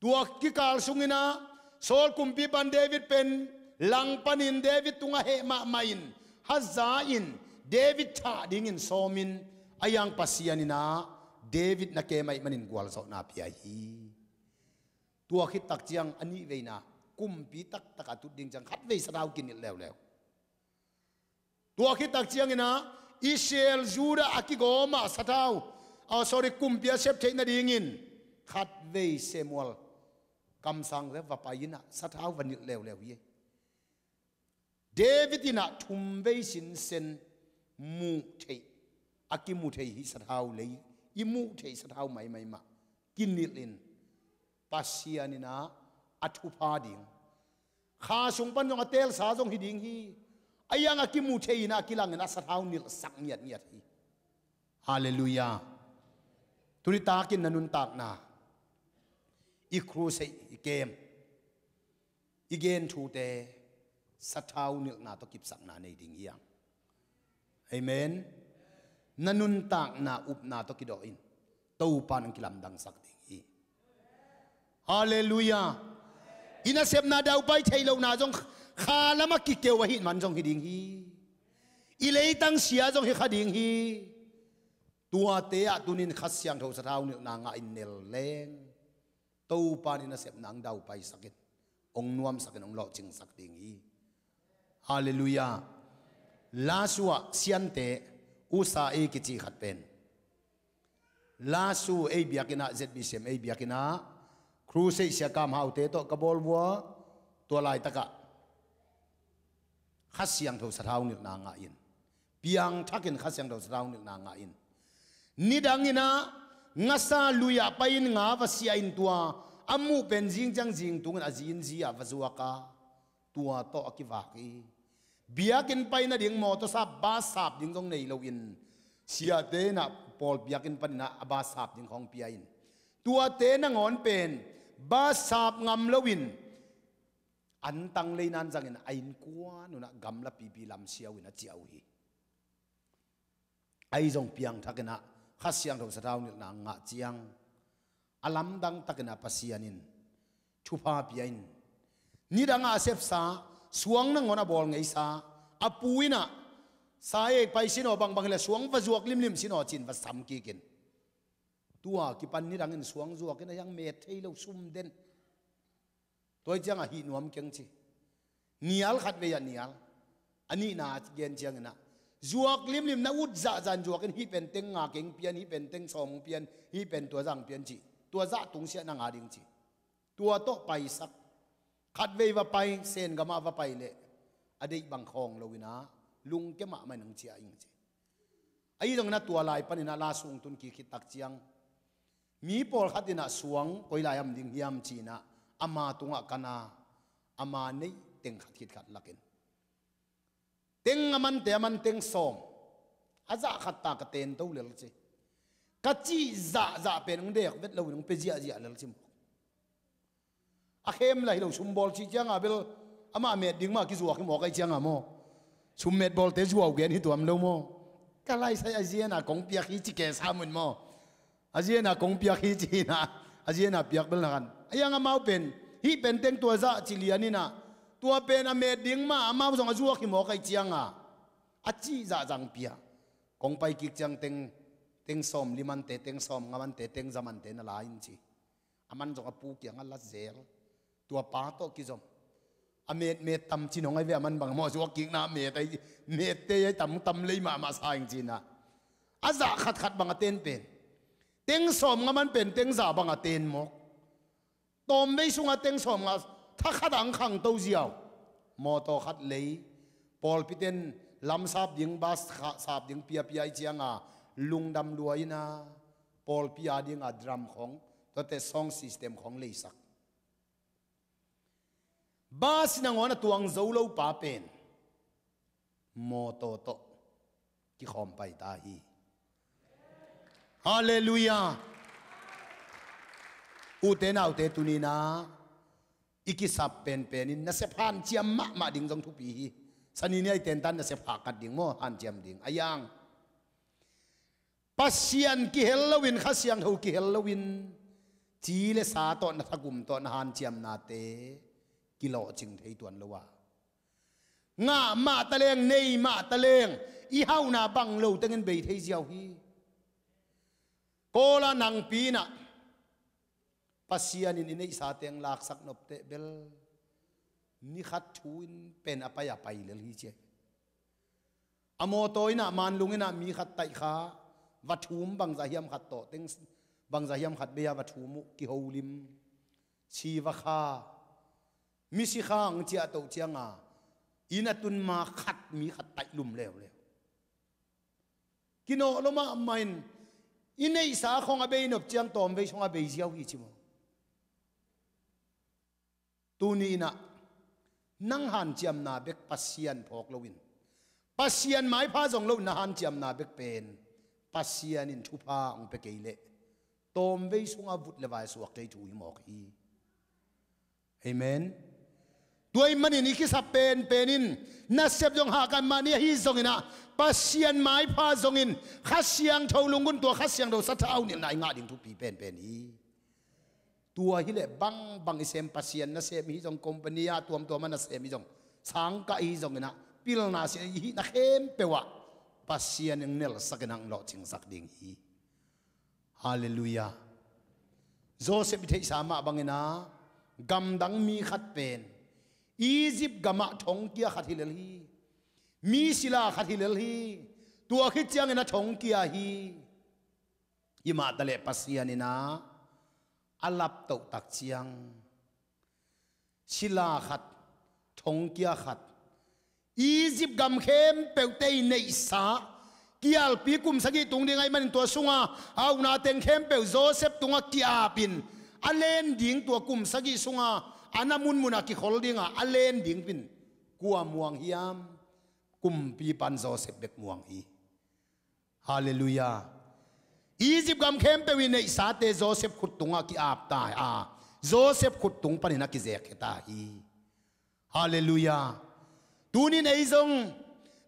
Tua kikal sung inah Saul kumpipa in David pen langpanin David tungah heh mahmah in, haza in, David thah dingin sawmin, a iang Pasian inah David na kem ahih manin gualzawhna pia hi. Tua khit tak ciang a nihveina kumpi taktak a tut ding ciang khatvei sathau kinilh leuleu. Tua khit tak ciang inah Israel Judah a kigawm ah sathau, ah, sorry, kumpi a sep theih nadingin khatvei Samuel kamsang le va pai inah sathau va nilh leuleu hi. David inah thumvei sinsen muh theih, a kimu thei hi sathau lei, i muh theih sathau maimai mah kinilh in Pasian inah a thupha ding. Kha sung pan zong a telsa zong hi ding hi. A iang a kimu thei in a kilang in a sathau nilhsak ngiatngiat hi. Halleluiah. Tuni takin na nuntakna, i crusade, i kem, i gen thute sathau nilhna tawh kipsakna nei ding hi hang. Amen. Na nuntakna upna tawh kidawh in Topa nang kilamdangsak ding hi. Halleluiah. I nasepna daupai theih lohna zong kha lamah kikeu ahih man zong hi ding hi. I leitang sia zong hi kha ding hi. Tuate ah tunin Kha Siangtho sathau nilhna ngah in nel leng Topa in i nasepna hong daupaisak in, hong nuamsak in, hong lawhcingsak ding hi. Halleluiah. Lasu ah siante, usa ei kici khat pen, Lasu ei biakinn ah, Z B C M ei biakinn ah, Crusade Sia Kam Haute tawh ka bawl vua, tua laitakah Kha Siangtho sathau nilhna ngah in, piangthakin Kha Siangtho sathau nilhna ngah in, nidang in ah ngasa lui ah pai in nga va siah in tua a muh pen zing ciang zing tungin a zi in zi ah va zuak a, tua tawh a kivak hi. Biakinn pai nading mawtaw sap, bus sap ding zong nei loin, siate in ah pawl biakinn panin ah a bus sap ding khawng pia in, tuate nangawn pen bus sap ngam loin, antang lei nan zangin a innkuan un ah gamla pipi lam siau in a ciah uh hi. Ahi zong piangthak in ah Kha Siangtho sathau nilhna ngah ciang, a lamdang takin ah Pasian in thupha pia in, nidang ah a sepsa, suang nangawn a bawl ngeisa, a pu in ah, sa ei pai sin aw, bangbang hi leh suang va zuak limlim sin aw, ci-in va sam kik in. Tua kipan nidang in suang zuak in a hiang met thei lo, sum den. Tua hi ciangah hih nuam keng ci. Nial khat vei ah nial. A nihna gen ciangin ah, zuak limlim na ut zahzah in zuak in, hih pen teng nga keng pian, hih pen teng sawm pian, hih pen tua zah pian ci. Tua zah tungsiah na nga ding ci. Tua tawh paisak. Khat vei va pai, Sen gamah va pai leh a deih bang khawng lo in ah, lungkia mahmah in hong ciah ing ci. Ahi zongin ah tua lai panin ah Lasu hong tun kik khit tak ciang, mi pawlkhat in ah suang koi lai am ding hiam ci-in ah ama tungah kan a, ama neih teng khat khit khat lak in, teng a mante a man teng sawm, a zah khat ta ka ten to lel ci. Ka cih zahzah pen hong dek vet loin hong pia ziahziah lel ci maw. A khem lah hi lo, sumbawl cih cianga bel amah met ding mah kizuak hi mawk ahi cianga maw. Summetbawlte zuau gen hi tuam lo maw. Ka laisai a ziana kong piak hi ci kei sam un maw. A ziana kong piak hi ci-in ah, a ziana piak bel na khan. A hiang amau pen, hih pen teng tua zah ci lian in ah, tua pen a met ding mah amau zong a zuak hi mawk ahi cianga, a cih zahzah pia. Kong pai kik ciang teng, teng sawm li mante, teng sawm nga mante, teng za mante na la in ci. A man zong a pu kiangah la zel. Tua pa tawh kizom. A met met tam ci nong ai ve, a man bang maw, zuak kikna a met ai, mette ai tam, tam lei mahmah sa ing ci-in ah, a zah khatkhat bang a ten pen, teng sawm nga man pen teng za bang a ten mawk. Tawmvei sungah teng sawm nga, thakhat ah hong khangto ziau. Mawtaw khat lei, pawlpiten lam sap ding, bus kha-, sap ding piapia ahi cianga lungdam lua in ah, pawlpi a dinga drum khawng, tuate sound system khawng leisak. Bus nangawn a tuang zo lo pa pen mawtaw tawh kikhawm pai ta hi. Halleluiah. Ute naute, tuni-in ah i kisap penpen in nasep hanciam mahmah ding zong thupi hi. Sani ni a i tentan nasep hahkat ding maw, hanciam ding. A hiang, Pasian kihel loin, Kha Siangtho kihel loin, ci le sa tawh, na thagum tawh na hanciamnate kilawhcing thei tuan lo a, ngah mah taleng, nei mah taleng, i hauhna bang lo tengin bei thei ziau hi. Kawla nangpi in ah Pasian in i neihsa teng laksak nopteh bel, ni khat thu in pen a pai a pai lel hi ci. A mawtaw in ah, manlung in ah mi khat taih kha, va thum bangzah hiam khat tawh teng, bangzah hiam khat bei-a va thum uh, kiholim, si va kha, misi kha hong ciah toh cianga, inn a tun ma khat, mi khat taih lum leuleu. Kinawh lo mahmah in, i neihsa khawng a bei nop ciang tawmvei sungah bei ziau hi ci maw. Tuni inah nang hanciamna bek Pasian phawk loin, Pasian maipha zong loin na hanciamna bek pen Pasian in thupha hong pia kei leh tawmvei sungah vut le vai suak thei thu hi mawk hi. Amen. Tua ahih manin i kisap penpen in nasep zong hahkat mahni ahi zongin ah, Pasian maipha zongin Kha Siangtho lunggulh, tua Kha Siangtho sathau nilhna i ngah ding thupi penpen hi. Tua hileh bangbang i sem, Pasian nasem hi zong, company ah tuamtuam ah nasem hi zong, sangkah hi zongin ah, pilna sia i hihna khempeuh ah Pasian in nelsak in ah hong lawhcingsak ding hi. Halleluiah. Joseph i theihsa mah bangin ah, gamdang mi khat pen Egypt gamah thongkia khat hi lel hi. Mi sila khat hi lel hi. Tua khit ciangin ah thongkia hi. Himah taleh Pasian in ah a laptoh tak ciang, sila khat, thongkia khat, Egypt gam khempeuhte i neihsa, kialpi kum sagih tung ding ahih manin tua sunga a hauhna teng khempeuh Joseph tungah ki-apin, a len ding, tua kum sagih sunga a na munmunah kikhol dinga a len ding pen kua muang hiam? Kumpipa in Joseph bek muang hi. Halleluiah. Egypt gam khempeuh i neihsate Joseph khut tungah ki-ap ta a, Joseph khut tung panin a kizekkhia ta hi. Halleluiah. Tunin ei zong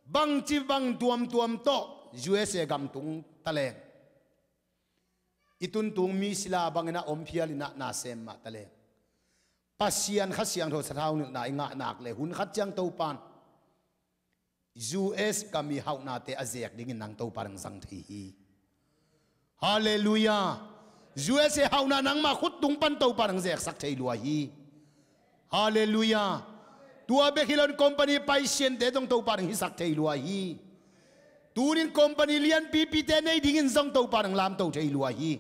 bangci bang tuamtuam tawh U S A gam tung taleng, i tuntung mi sila bangin ah om phial in ah nasem mah taleng, Pasian Kha Siangtho sathau nilhna i ngah nak leh hun khat ciang Topan U S gam i hauhnate a zek dingin nang Topan hong zang thei hi. Halleluiah. U S A hauhna nangmah khut tung pan Topan hong zeksak thei lua hi. Halleluiah. Tua bek hi loin company paisiante zong Topan hong hisak thei lua hi. Tunin company lianpipite nei dingin zong Topan hong lamto thei lua hi.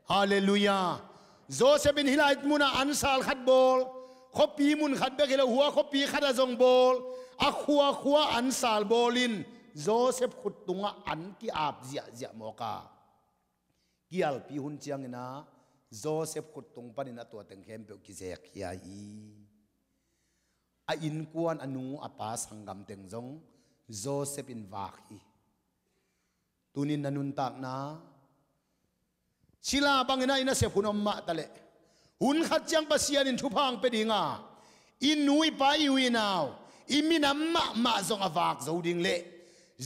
Halleluiah. Joseph in hih lai munah ansal khat bawl, khuapi mun khat bek hi lo, hua khuapi khatah zong bawl, a khuakhua ansal bawlin Joseph khut tungah an ki-ap ziahziah mawk a, kialpi hun ciangin ah Joseph khut tung panin a tua teng khempeuh kizekkhia hi. A innkuan, a nu a pa sanggam teng zong Joseph in vak hi. Tunin na nuntakna, sila bangin ah i nasep hun om mah taleh, hun khat ciang Pasian in thupha hong pia dinga, i nu i pa, i u i nau, i minam mahmah zong a vak zo ding leh,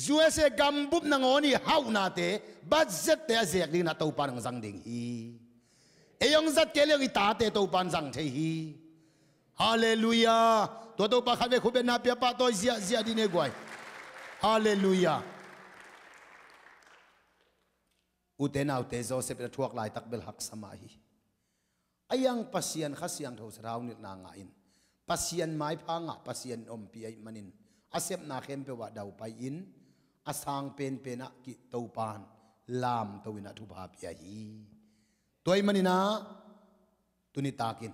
U S A gambup nangawn i hauhnate, budgette a zek dingin ah Topan hong zang ding hi. Ei hong zat kei leng i tate Topan zang thei hi. Halleluiah. Tua Topa khatvei khut beng na pia, pahtawi ziahziah dih ni guai. Halleluiah. Ute naute, Joseph in a thuak laitak bel haksa mah hi. A iang Pasian Kha Siangtho sathau nilhna ngah in, Pasian maipha ngah, Pasian in ompih ahih manin a sepna khempeuh ah daupai-in a sang penpen ah ki Topan lamto in ah thupha pia hi. Tua ahih manin ah tuni takin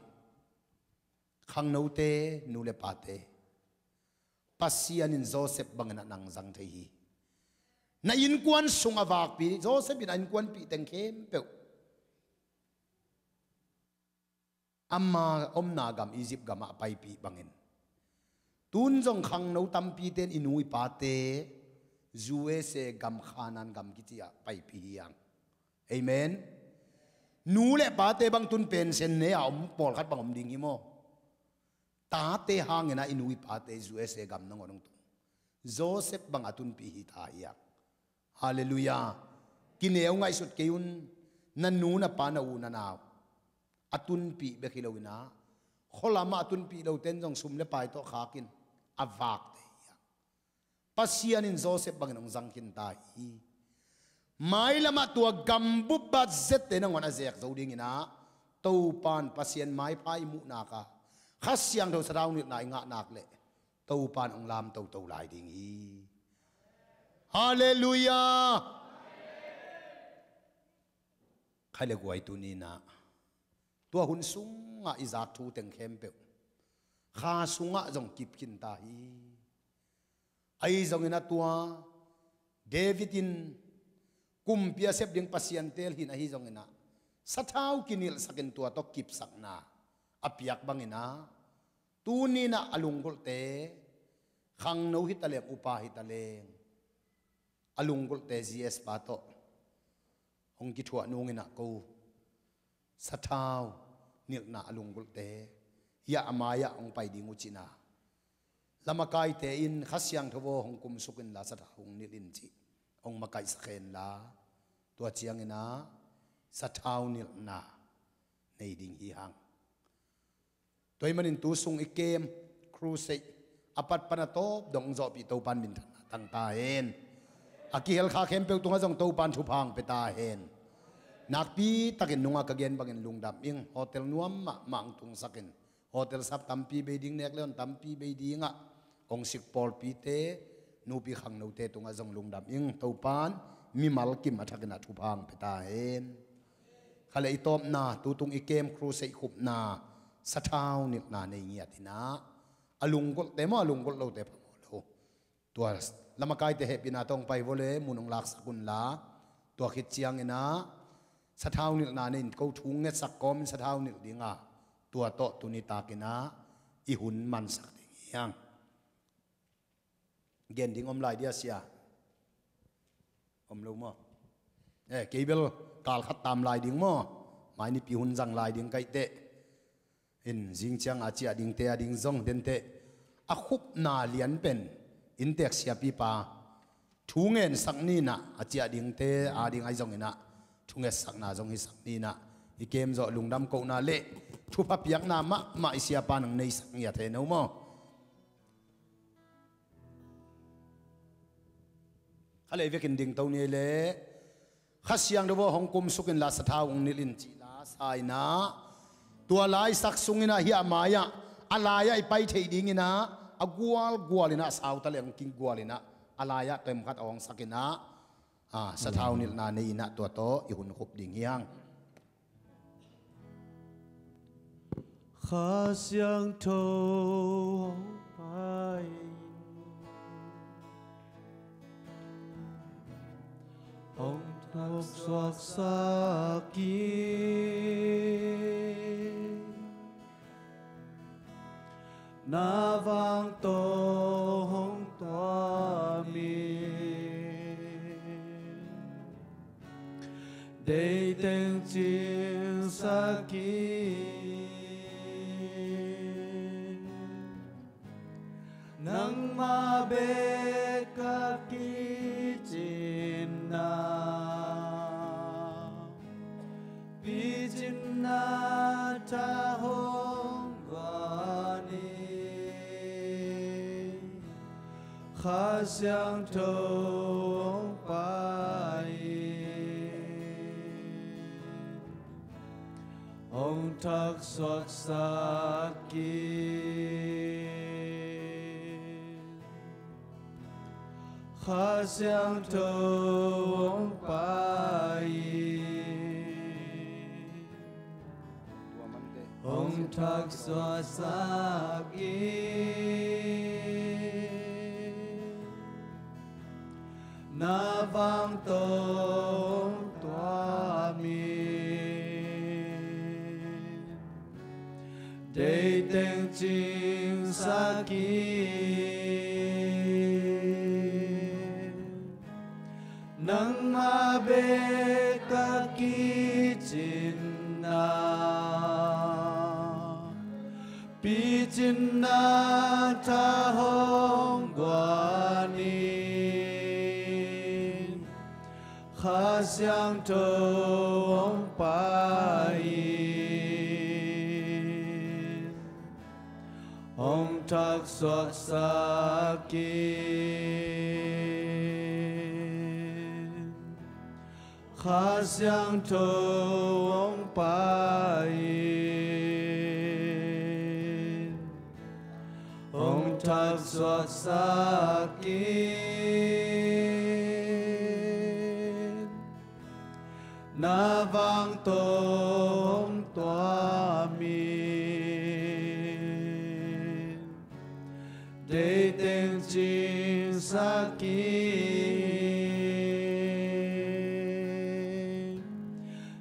khangnote, nu le pate, Pasian in Joseph bangin ah nang zang thei hi. Na innkuan sung a vakpi, Joseph in a innkuanpih teng khempeuh ama omna gam Egypt gamah a paipih bangin, tun zong khangno tampite in i nu i pate U S A gam, Khanaan gam kici ah paipih hi hang. Amen. Nu le pate bang tun pension nei a om pawlkhat bang om ding hi maw? Tate hangin ah i nu i pate U S A gam nangawn hong tung. Joseph bang a tunpih hi ta hi hang. Halleluiah. Kineu ngaihsut kei un. Na nu, na pa, na u, na nau a tunpih bek hi loin ah, khualamah a tunpih lote in zong sum le pai tawh khakin a vakte hi hang. Pasian in Joseph bangin hong zang khin ta hi. Mailamah tua gambup budgette nangawn a zek zo dingin ah, Topan Pasian maipha i muh nak a, Kha Siangtho sathau nilhna i ngah nak leh, Topan hong lam toto lai ding hi. Halleluiah. Khai le guai, tuni-in ah tua hun sungah i zak thu teng khempeuh kha sungah zong kip khin ta hi. Ahi zongin ah tua David in kumpi a sep ding Pasian teel hi in, ahi zongin ah sathau kinilhsakin tua tawh kipsakna a piak bangin ah, tuni-in ah a lunggulhte, khangno hi taleng, upa hi taleng, a lunggulhte G S pa tawh hong kithuah nungin ah ko sathau nilhna a lunggulhte hiah a mai-ah hong pai ding uh cihna, lamakaite in Kha Siangtho aw hong kumsuk inla sathau hong nilh in cih hong makaihsak henla, tua ciangin ah sathau nilhna nei ding hi hang. Tua ahih manin tu sung i camp, crusade a pat pan a tawp dong zawhpih Topan minthanna tang ta hen. A kihel kha khempeuh tungah zong Topan thupha hong pia ta hen. Nakpi takin nungah ka gen bangin lungdam ing. Hotel nuam mahmah hong tungsak in, hotel sap tampi bei ding, nek le hon tampi bei dingah hong sik pawlpite, nupi khangnote tungah zong lungdam ing. Topan mimal kim a thakin ah thupha hong pia ta hen. Kha le i tawpna, tu tung i camp, crusade khupna, sathau nilhna nei ngiat in ah, a lunggulhte maw, a lunggulh lote phamawh lo. Tua lamakaite hehpihna tawh hong pai vua le, mun hong laksak unla, tua khit ciangin ah sathau nilhna nei in, ko thu ngetsak kawmin sathau nilh ding a, tua tawh tuni takin ah i hun mansak ding hi hang. Gen ding om lai dia, sia? Om lo maw? Eh, kei bel kal khat tam lai ding maw? Mai nipi hun zang lai ding ka hih teh. In zing ciang a ciah dingte a ding zong den teh, a khupna lian pen inntek siapipa thu ngensak ni in ah, a ciah dingte a ding ahi zongin ah thu ngetsakna zong hisak ni in ah, i camp zawh lungdam kohna le thupha piakna mahmah i siapa nang neisak ngiat hen aw maw? Kha le vekin dingto ni le, Kha Siangtho aw hong kumsuk inla sathau hong nilh in cih la sa in ah, tua laisak sungin ah hiah a mai-ah, a lai-ah i pai theih dingin ah, a gualgual in ah, sau taleng hong kinggual in ah, a lai-ah kem khat a hong sak in ah, ah, sathau nilhna nei in ah, tua tawh i hun khup ding hi hang. Kha Siangtho hong pai in, hong thaksuaksak in, na vang tawh hong tuam in, deih teng cingsak in, nangmah bek ka kicin na, picinna tha hong guan in, Kha Siangtho hong pai in, hong thaksuaksak in, Kha Siangtho hong pai in, hong thaksuaksak in, na vang tawh hong tuam in, deih teng cingsak in, nangmah bek ka kicin na, picinna tha hong guan in, Kha Siangtho hong pai in, hong thaksuaksak in, Kha Siangtho hong pai in, hong thaksuaksak in, na vang tawh hong tuam in, deih teng cingsak in,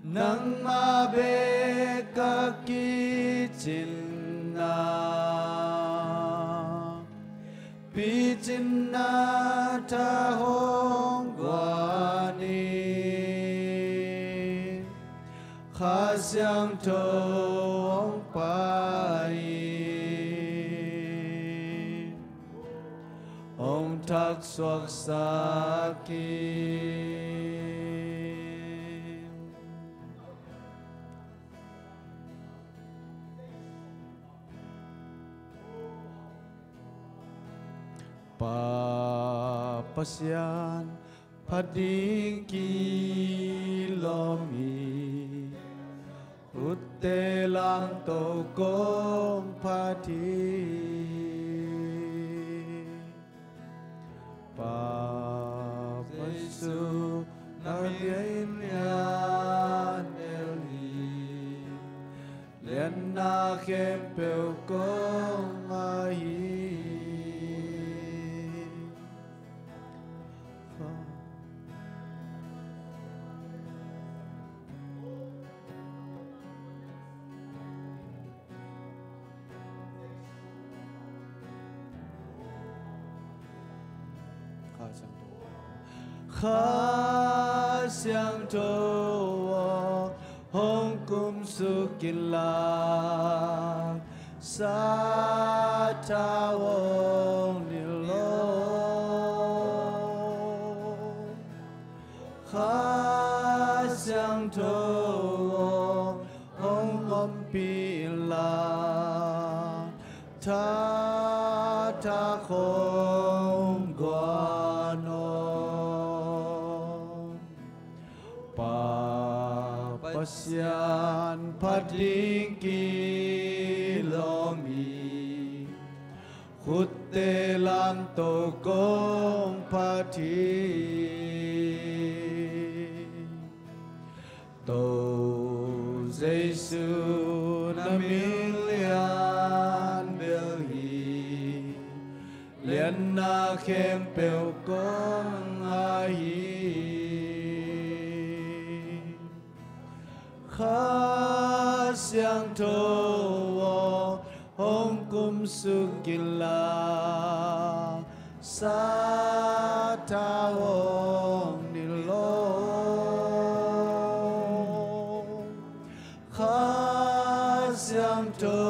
nangmah bek ka kicin Na tha hong guan in, Kha Siangtho hong pai in, hong thaksuaksak in. Pa Pasian, phat ding kilawm hi, khutte lamto kong phat hi. Pa Jesu, na min lian bel hi, lianna khempeuh kong ngah hi. Kha Siangtho, Kha Siangtho aw, hong kumsuk in la, Sathau hong nilh lo. Kha Siangtho aw, hong ompih in la, tha thak hong guan aw. Pa Pasian, phat ding kilawm hi, khutte lamto kong phat hi. To Jesu, na min lian bel hi, lianna khempeuh kong ngah hi. Kha Siangtho aw, hong kumsuk in la, Sathau hong nilh lo. Kha Siangtho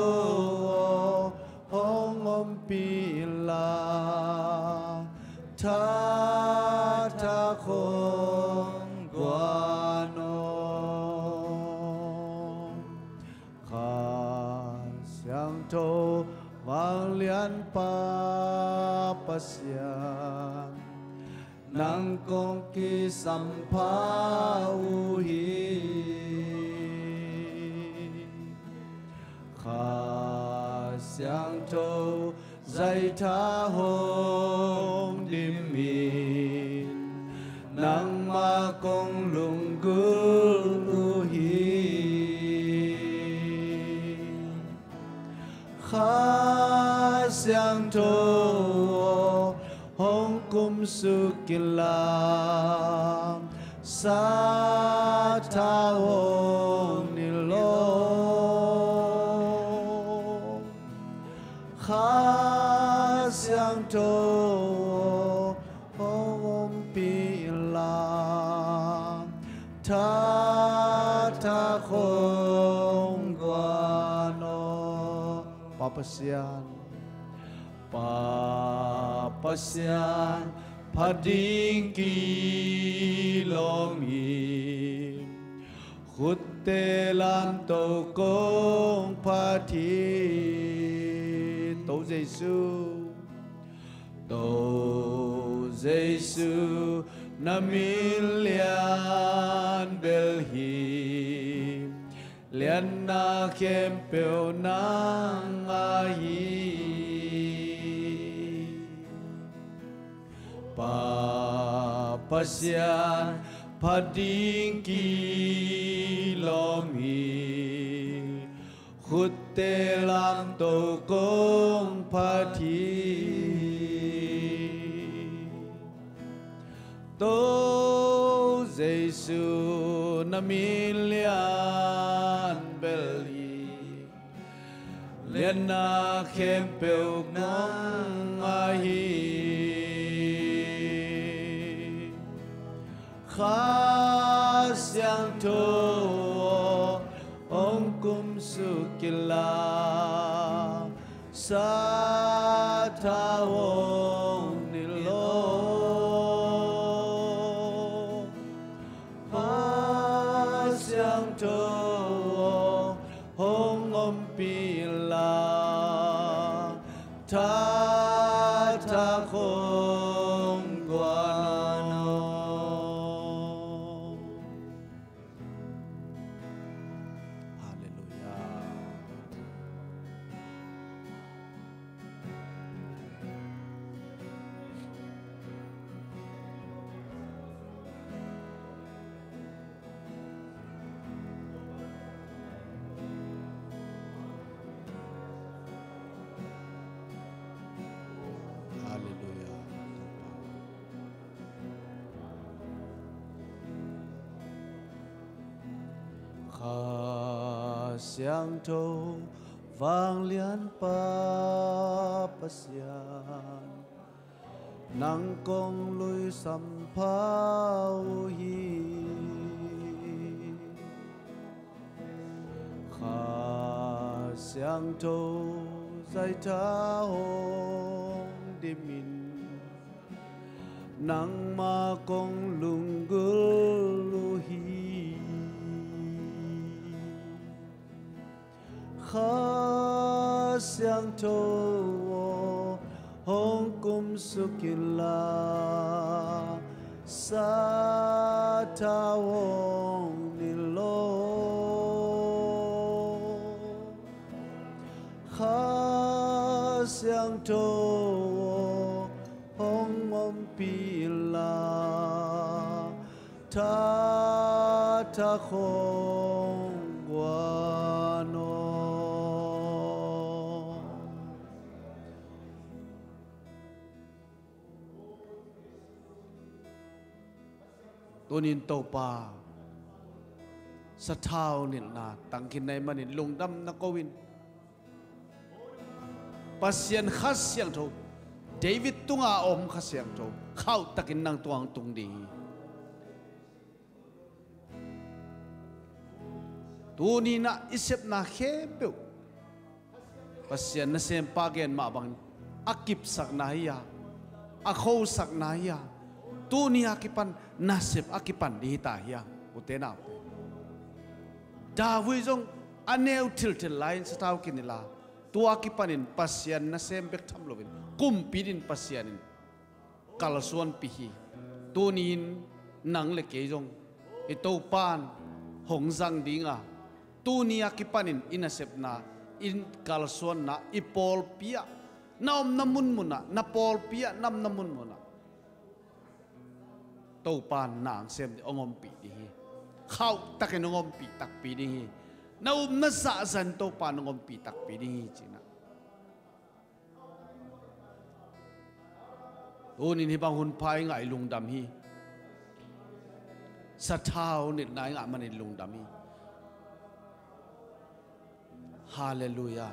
aw, hong ompih in la, tha thak hong guan aw. Kha Siangtho, vanglian Pa Pasian, nang kong kisampha uh hi. Kha Siangtho, zaitha hong dim in, nangmah kong lunggulh uh hi. Kha Siangtho aw, hong kumsuk in la, Sathau hong nilh lo. Kha Siangtho aw, hong ompih in la, tha thak hong guan aw. Pa Pasian, Pa Pasian, phat ding kilawm hi, khutte lamto kong phat hi. To Jesu, To Jesu, na min lian bel hi, lianna khempeuh nang ngah hi. Pa Pasian, phat ding kilawm hi, khutte lamto kong phat hi. To Jesu, na min lian bel hi, lianna khempeuh nang ngah hi. Kha Siangtho aw, hong kumsuk in la, sathau hong nilh aw. Kha Siangtho aw, hong ompih in la, tha thak hong guan aw. Halleluiah. Halleluiah. Kha Siangtho, vanglianpa Pasian, nang kong lui sampha uh hi. Kha Siangtho, zaitha hong dim in, nangmah kong lunggulh uh hi. Kha Siangtho aw, hong kumsuk in la, sathau hong nilh aw. Kha Siangtho aw, hong ompih in la, tha thak hong guan aw. Tuni-in Topa, sathau nilhna tangkhin na hih manin lungdam na ko in. Pasian Kha Siangtho, David tunga a om Kha Siangtho, khauhtakin nang tungah hong tung ding hi. Tuni-in ah i sepna khempeuh Pasian nasempa gen mah bangin a kipsakna hi a, a khosakna hi a, tuni a kipan nasep a kipan ding hi ta hi a, ute naute. David zong a neu thilthil lai-in sathau kinilh a, tua kipanin Pasian nasem bek tham loin kumpi ding Pasian in kalsuanpih hi. Tuni-in nang le kei zong i Topa in hong zang ding a, tuni a kipanin i nasepna, i kalsuanna, i pawlpi ah, na omna munmun ah, na pawlpi ah, na omna munmun ah Topa in na hong sem ding, hong ompih ding hi. Khauhtakin hong ompih takpi ding hi. Na upna zahzah in Topa in hong ompih takpi ding hi, ci-in ah. Tuni-in hih bang hunpha i ngah i lungdam hi. Sathau nilhna i ngah manin lungdam hi. Halleluiah.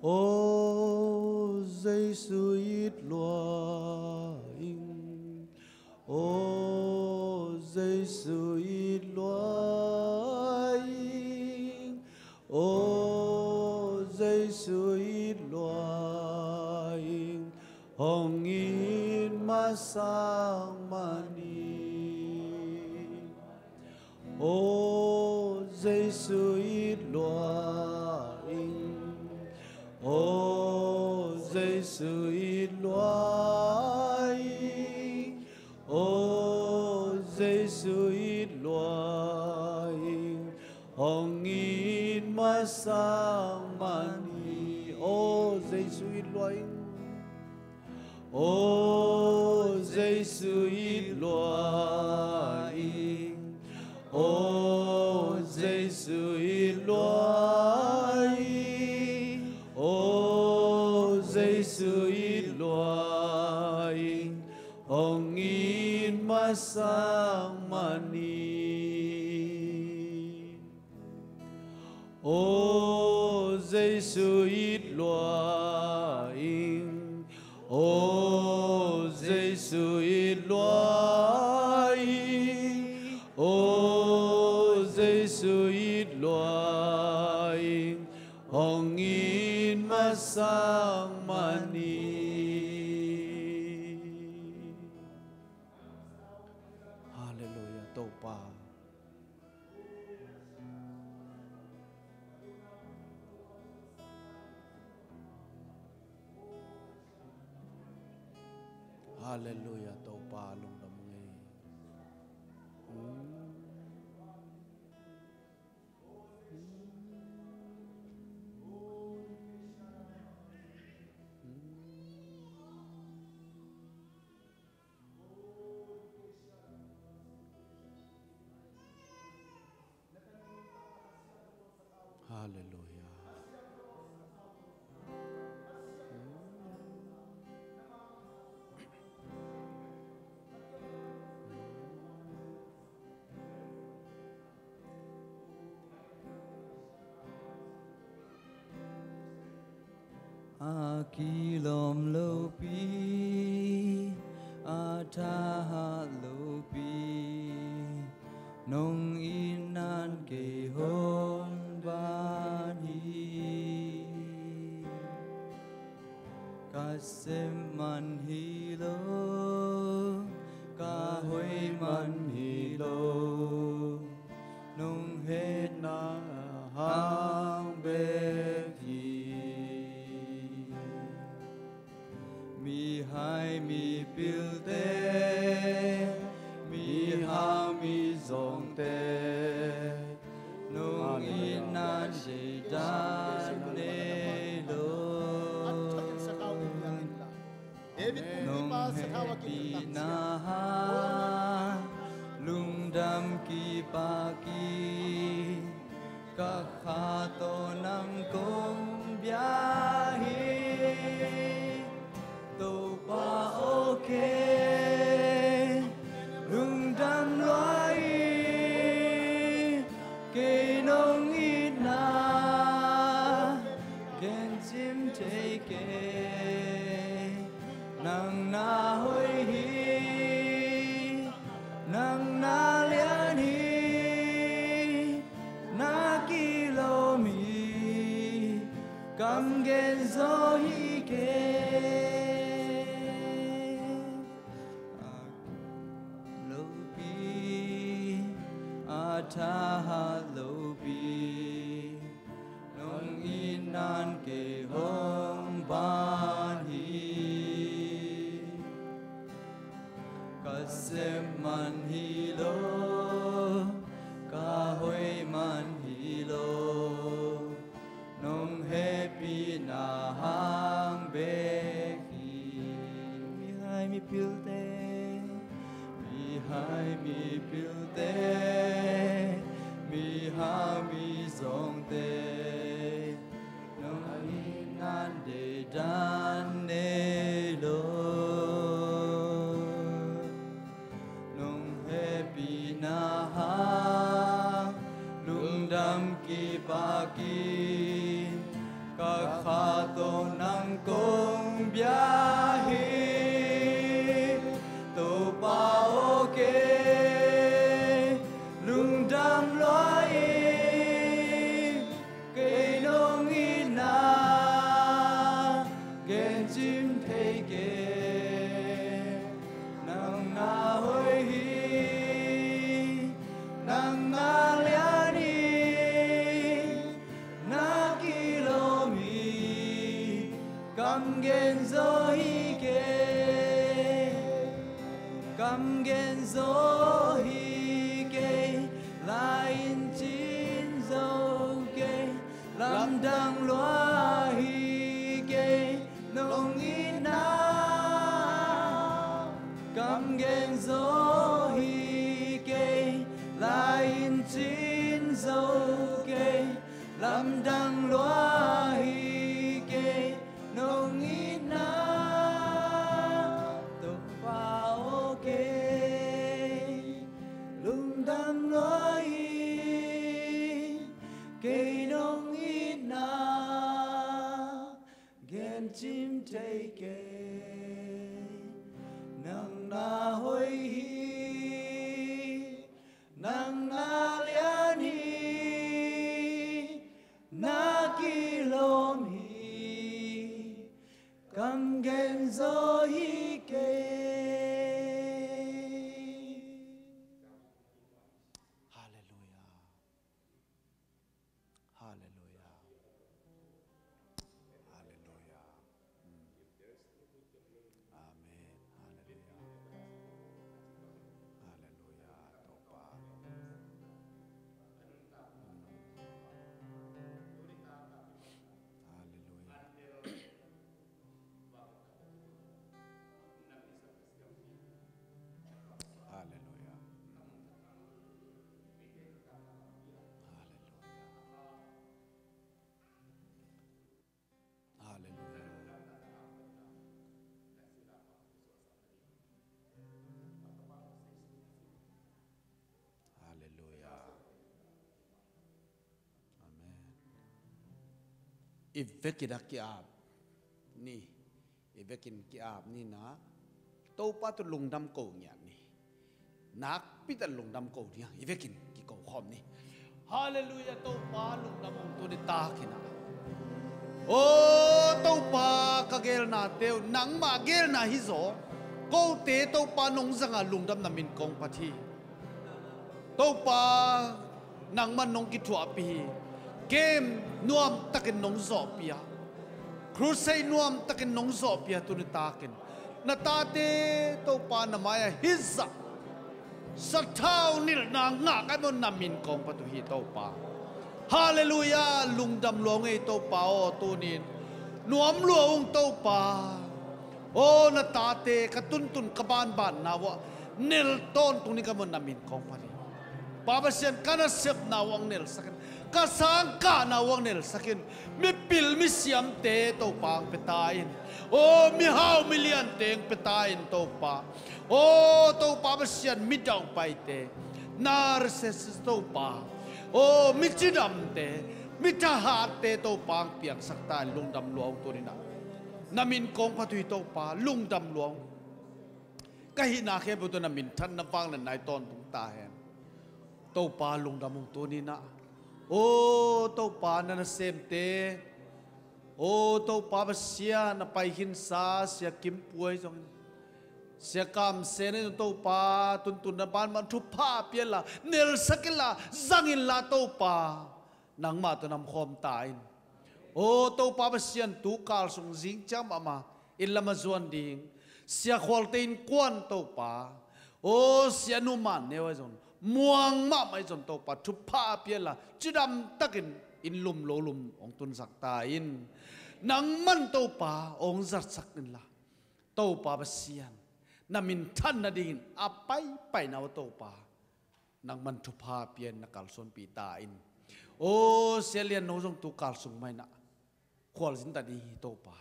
Aw Jesu, it lua ing. Aw Jesu, it lua ing. Aw Jesu, it lua ing. Hong it masa man ing. Aw Jesu, it lua Hong it masak man hi. O Jesu it lua ing. O Jesu it lua ing. O Jesu it lua ing. O Jesu it lua ing. Hong it masak man hi. O Jesu it lua ing. O Jesu it lua ing. O Jesu it lua ing. Hong it masak man hi. Halleluiah, Topa. Halleluiah, Topa lungdam ung ei. Halleluiah. A kilawm lopi, a thahat lopi, nong itna in kei hong ban hi. Ka sep man hi lo, ka hoih man hi lo, nong hehna hang bek hi. Mihai mipilte, mihau mizawngte, nong itna in deidan nei lo. Nong hehpihna hang lungdam kipak in, ka kha tawh nang kong bia hi. Topa aw, kei lungdam lua ing, kei nong itna gen cim thei kei. Nang na hoih hi, nang na lian hi, na kilawm hi, kam gen zaw hi kei. A lopi, a thahat lopi, nong itna in kei hong ban hi. Ka sep man hi lo, ka hoih man hi lo, nong hehpihna hang bek hi. Mihai mipilte, mihai mipilte, mihau mizawngte, nong itna in deidan nei lo. Nong hehpihna hang lungdam kipak in, ka kha tawh nang kong bia hi. Topa aw, kei lungdam lua ing, kei nong itna gen cim thei kei. Nang na hoih hi, nang na lian hi, na kilawm hi, kam gen zaw hi kei. Kam gen zaw hi kei, lai-in cin Dang lua hi kei nong itna, kam gen zo hi kei, lai in cin zo kei, lamdang lua hi kei nong itna, Topa aw kei lungdam lua hi kei nong itna, gen cim thei kei. Nang na hoih hi, nang na lian hi, na kilawm hi, kam gen zo hi kei. Halleluiah. Halleluiah. Halleluiah. Mm. Amen. Halleluiah. Halleluiah. Topa. Mm. Halleluiah. Halleluiah. Halleluiah. Halleluiah. Halleluiah. Amen. I vekin a ki-ap ni. I vekin ki-ap ni na. Topa tawh lungdam ko ngiat ni. Nakpi tak lungdam ko ding a i vekin kiko khawm ni. Halleluiah, Topa lungdam ung tuni takin ah. O Topa, ka gelnate uh nangmah gelna hi zaw. Kote Topa nong zanga lungdam na min kong phat hi. Topa, nangman nong kithuahpih hi. Game nuamtakin nong zawhpih a, crusade nuamtakin nong zawhpih a, tuni takin na tate Topa na mai-ah hih zah sathau nilhna ngah ka hih maw, na min kong phat uh hi Topa. Halleluiah, lungdam lua ung ei Topa aw, tunin nuam lua ung Topa. Aw, na tate ka tuntun ka banbanna uah nel tawntung ni ka hih maw, na min kong phat hi. Pa Pasian, ka nasepna uah nelsak in, ka sangkahna uah nelsak in, mipil misiamte Topa hong pia ta in. Aw, mihau miliante hong pia ta in Topa. Aw Topa Pasian, midauh paite, narcissist Topa, aw mi cidamte, mi thahatte Topa hong piangsak ta in, lungdam lua ung tuninah. Na min kong phat uh hi Topa, lungdam lua ung. Ka hihna khempeuh tawh na minthanna vangliatna i tawntung ta hen. Topa lungdam ung tuninah. Aw Topa, na nasemte, aw Topa Pasian, a pai khinsa Sia Kim Puai zong, Sia Kam Sen in Topa, tuntunna banban thupha pia inla, nelsak inla, zang inla Topa, nangmah tawh namkhawm ta in. Aw Topa Pasian, tu kal sung zing ciang mahmah inn lam a zuan ding Sia Khualte innkuan Topa, aw Sia Nu Man Neu ahi zong, muang mahmah ahi zong Topa, thupha pia inla, cidamtakin inn lum lo lum hong tunsak ta in. Nangman Topa hong zatsak inla, Topa Pasian, na minthan nadingin a paipaina uh Topa, nangman thupha pia in, na kalsuanpih ta in. Aw Sia Lian No zong tu kal sung mah inah khualzin ta ding hi Topa.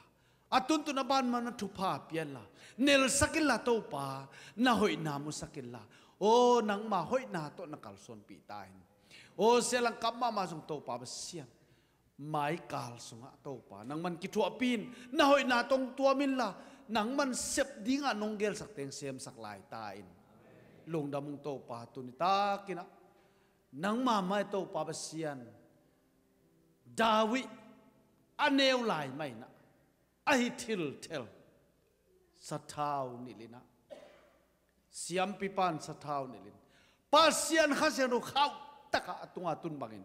A tuntun a banban na thupha pia inla, nelsak inla Topa, na hoihna musak inla, aw nangma hoihna tawh na kalsuanpih ta in. Aw Sia Lang Kap mahmah zong Topa Pasian, mai kal sungah Topa, nangman kithuahpih in, na hoihna tawh hong tuam inla, nangman sep dingah nong gelsak teng semsak lai ta in. Lungdam ung Topa, tuni takinah nangma mai Topa Pasian, David a neu lai mah inah, ahi thilthel sathau nilh inah, siampipa in sathau nilh in, Pasian Kha Siangtho khauhtakah a tungah tun bangin,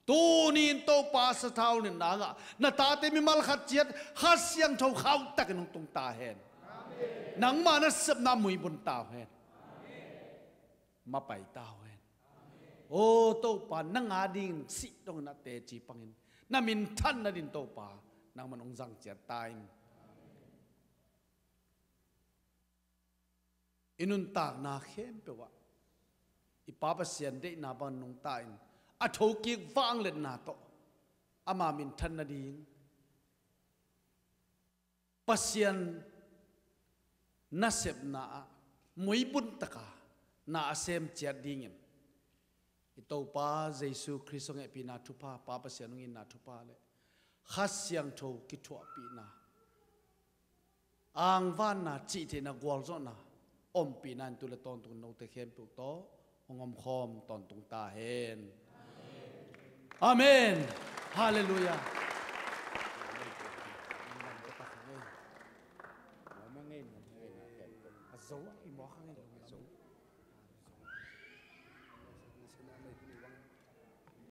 tuni in Topa sathau nilhna ngah na tate mimal khat ciat Kha Siangtho khauhtakin hong tung ta hen. Nangma nasepna muibun ta uh hen. Mapai ta uh hen. Aw Topa, nang a dingin sih dongin a teci pangin, Na minthan nadin Topa nangman hong zang ciat ta in. I nuntakna khempeuh ah i Pa Pasian deihna bang nungta in a thokik vangliatna tawh ama minthan nading Pasian nasepna ah muibun taka na a sem ciat dingin i Topa Jesu Khrist hong hehpihna thupha, Pa Pasian hong itna thupha le Kha Siangtho kithuahpihna, angvanna, cihtheihna, gualzawhna ompihna in tu le tawntung note khempeuh tawh hong omkhawm tawntung ta hen. Amen. Halleluiah. A zo a i mawk hang in lo.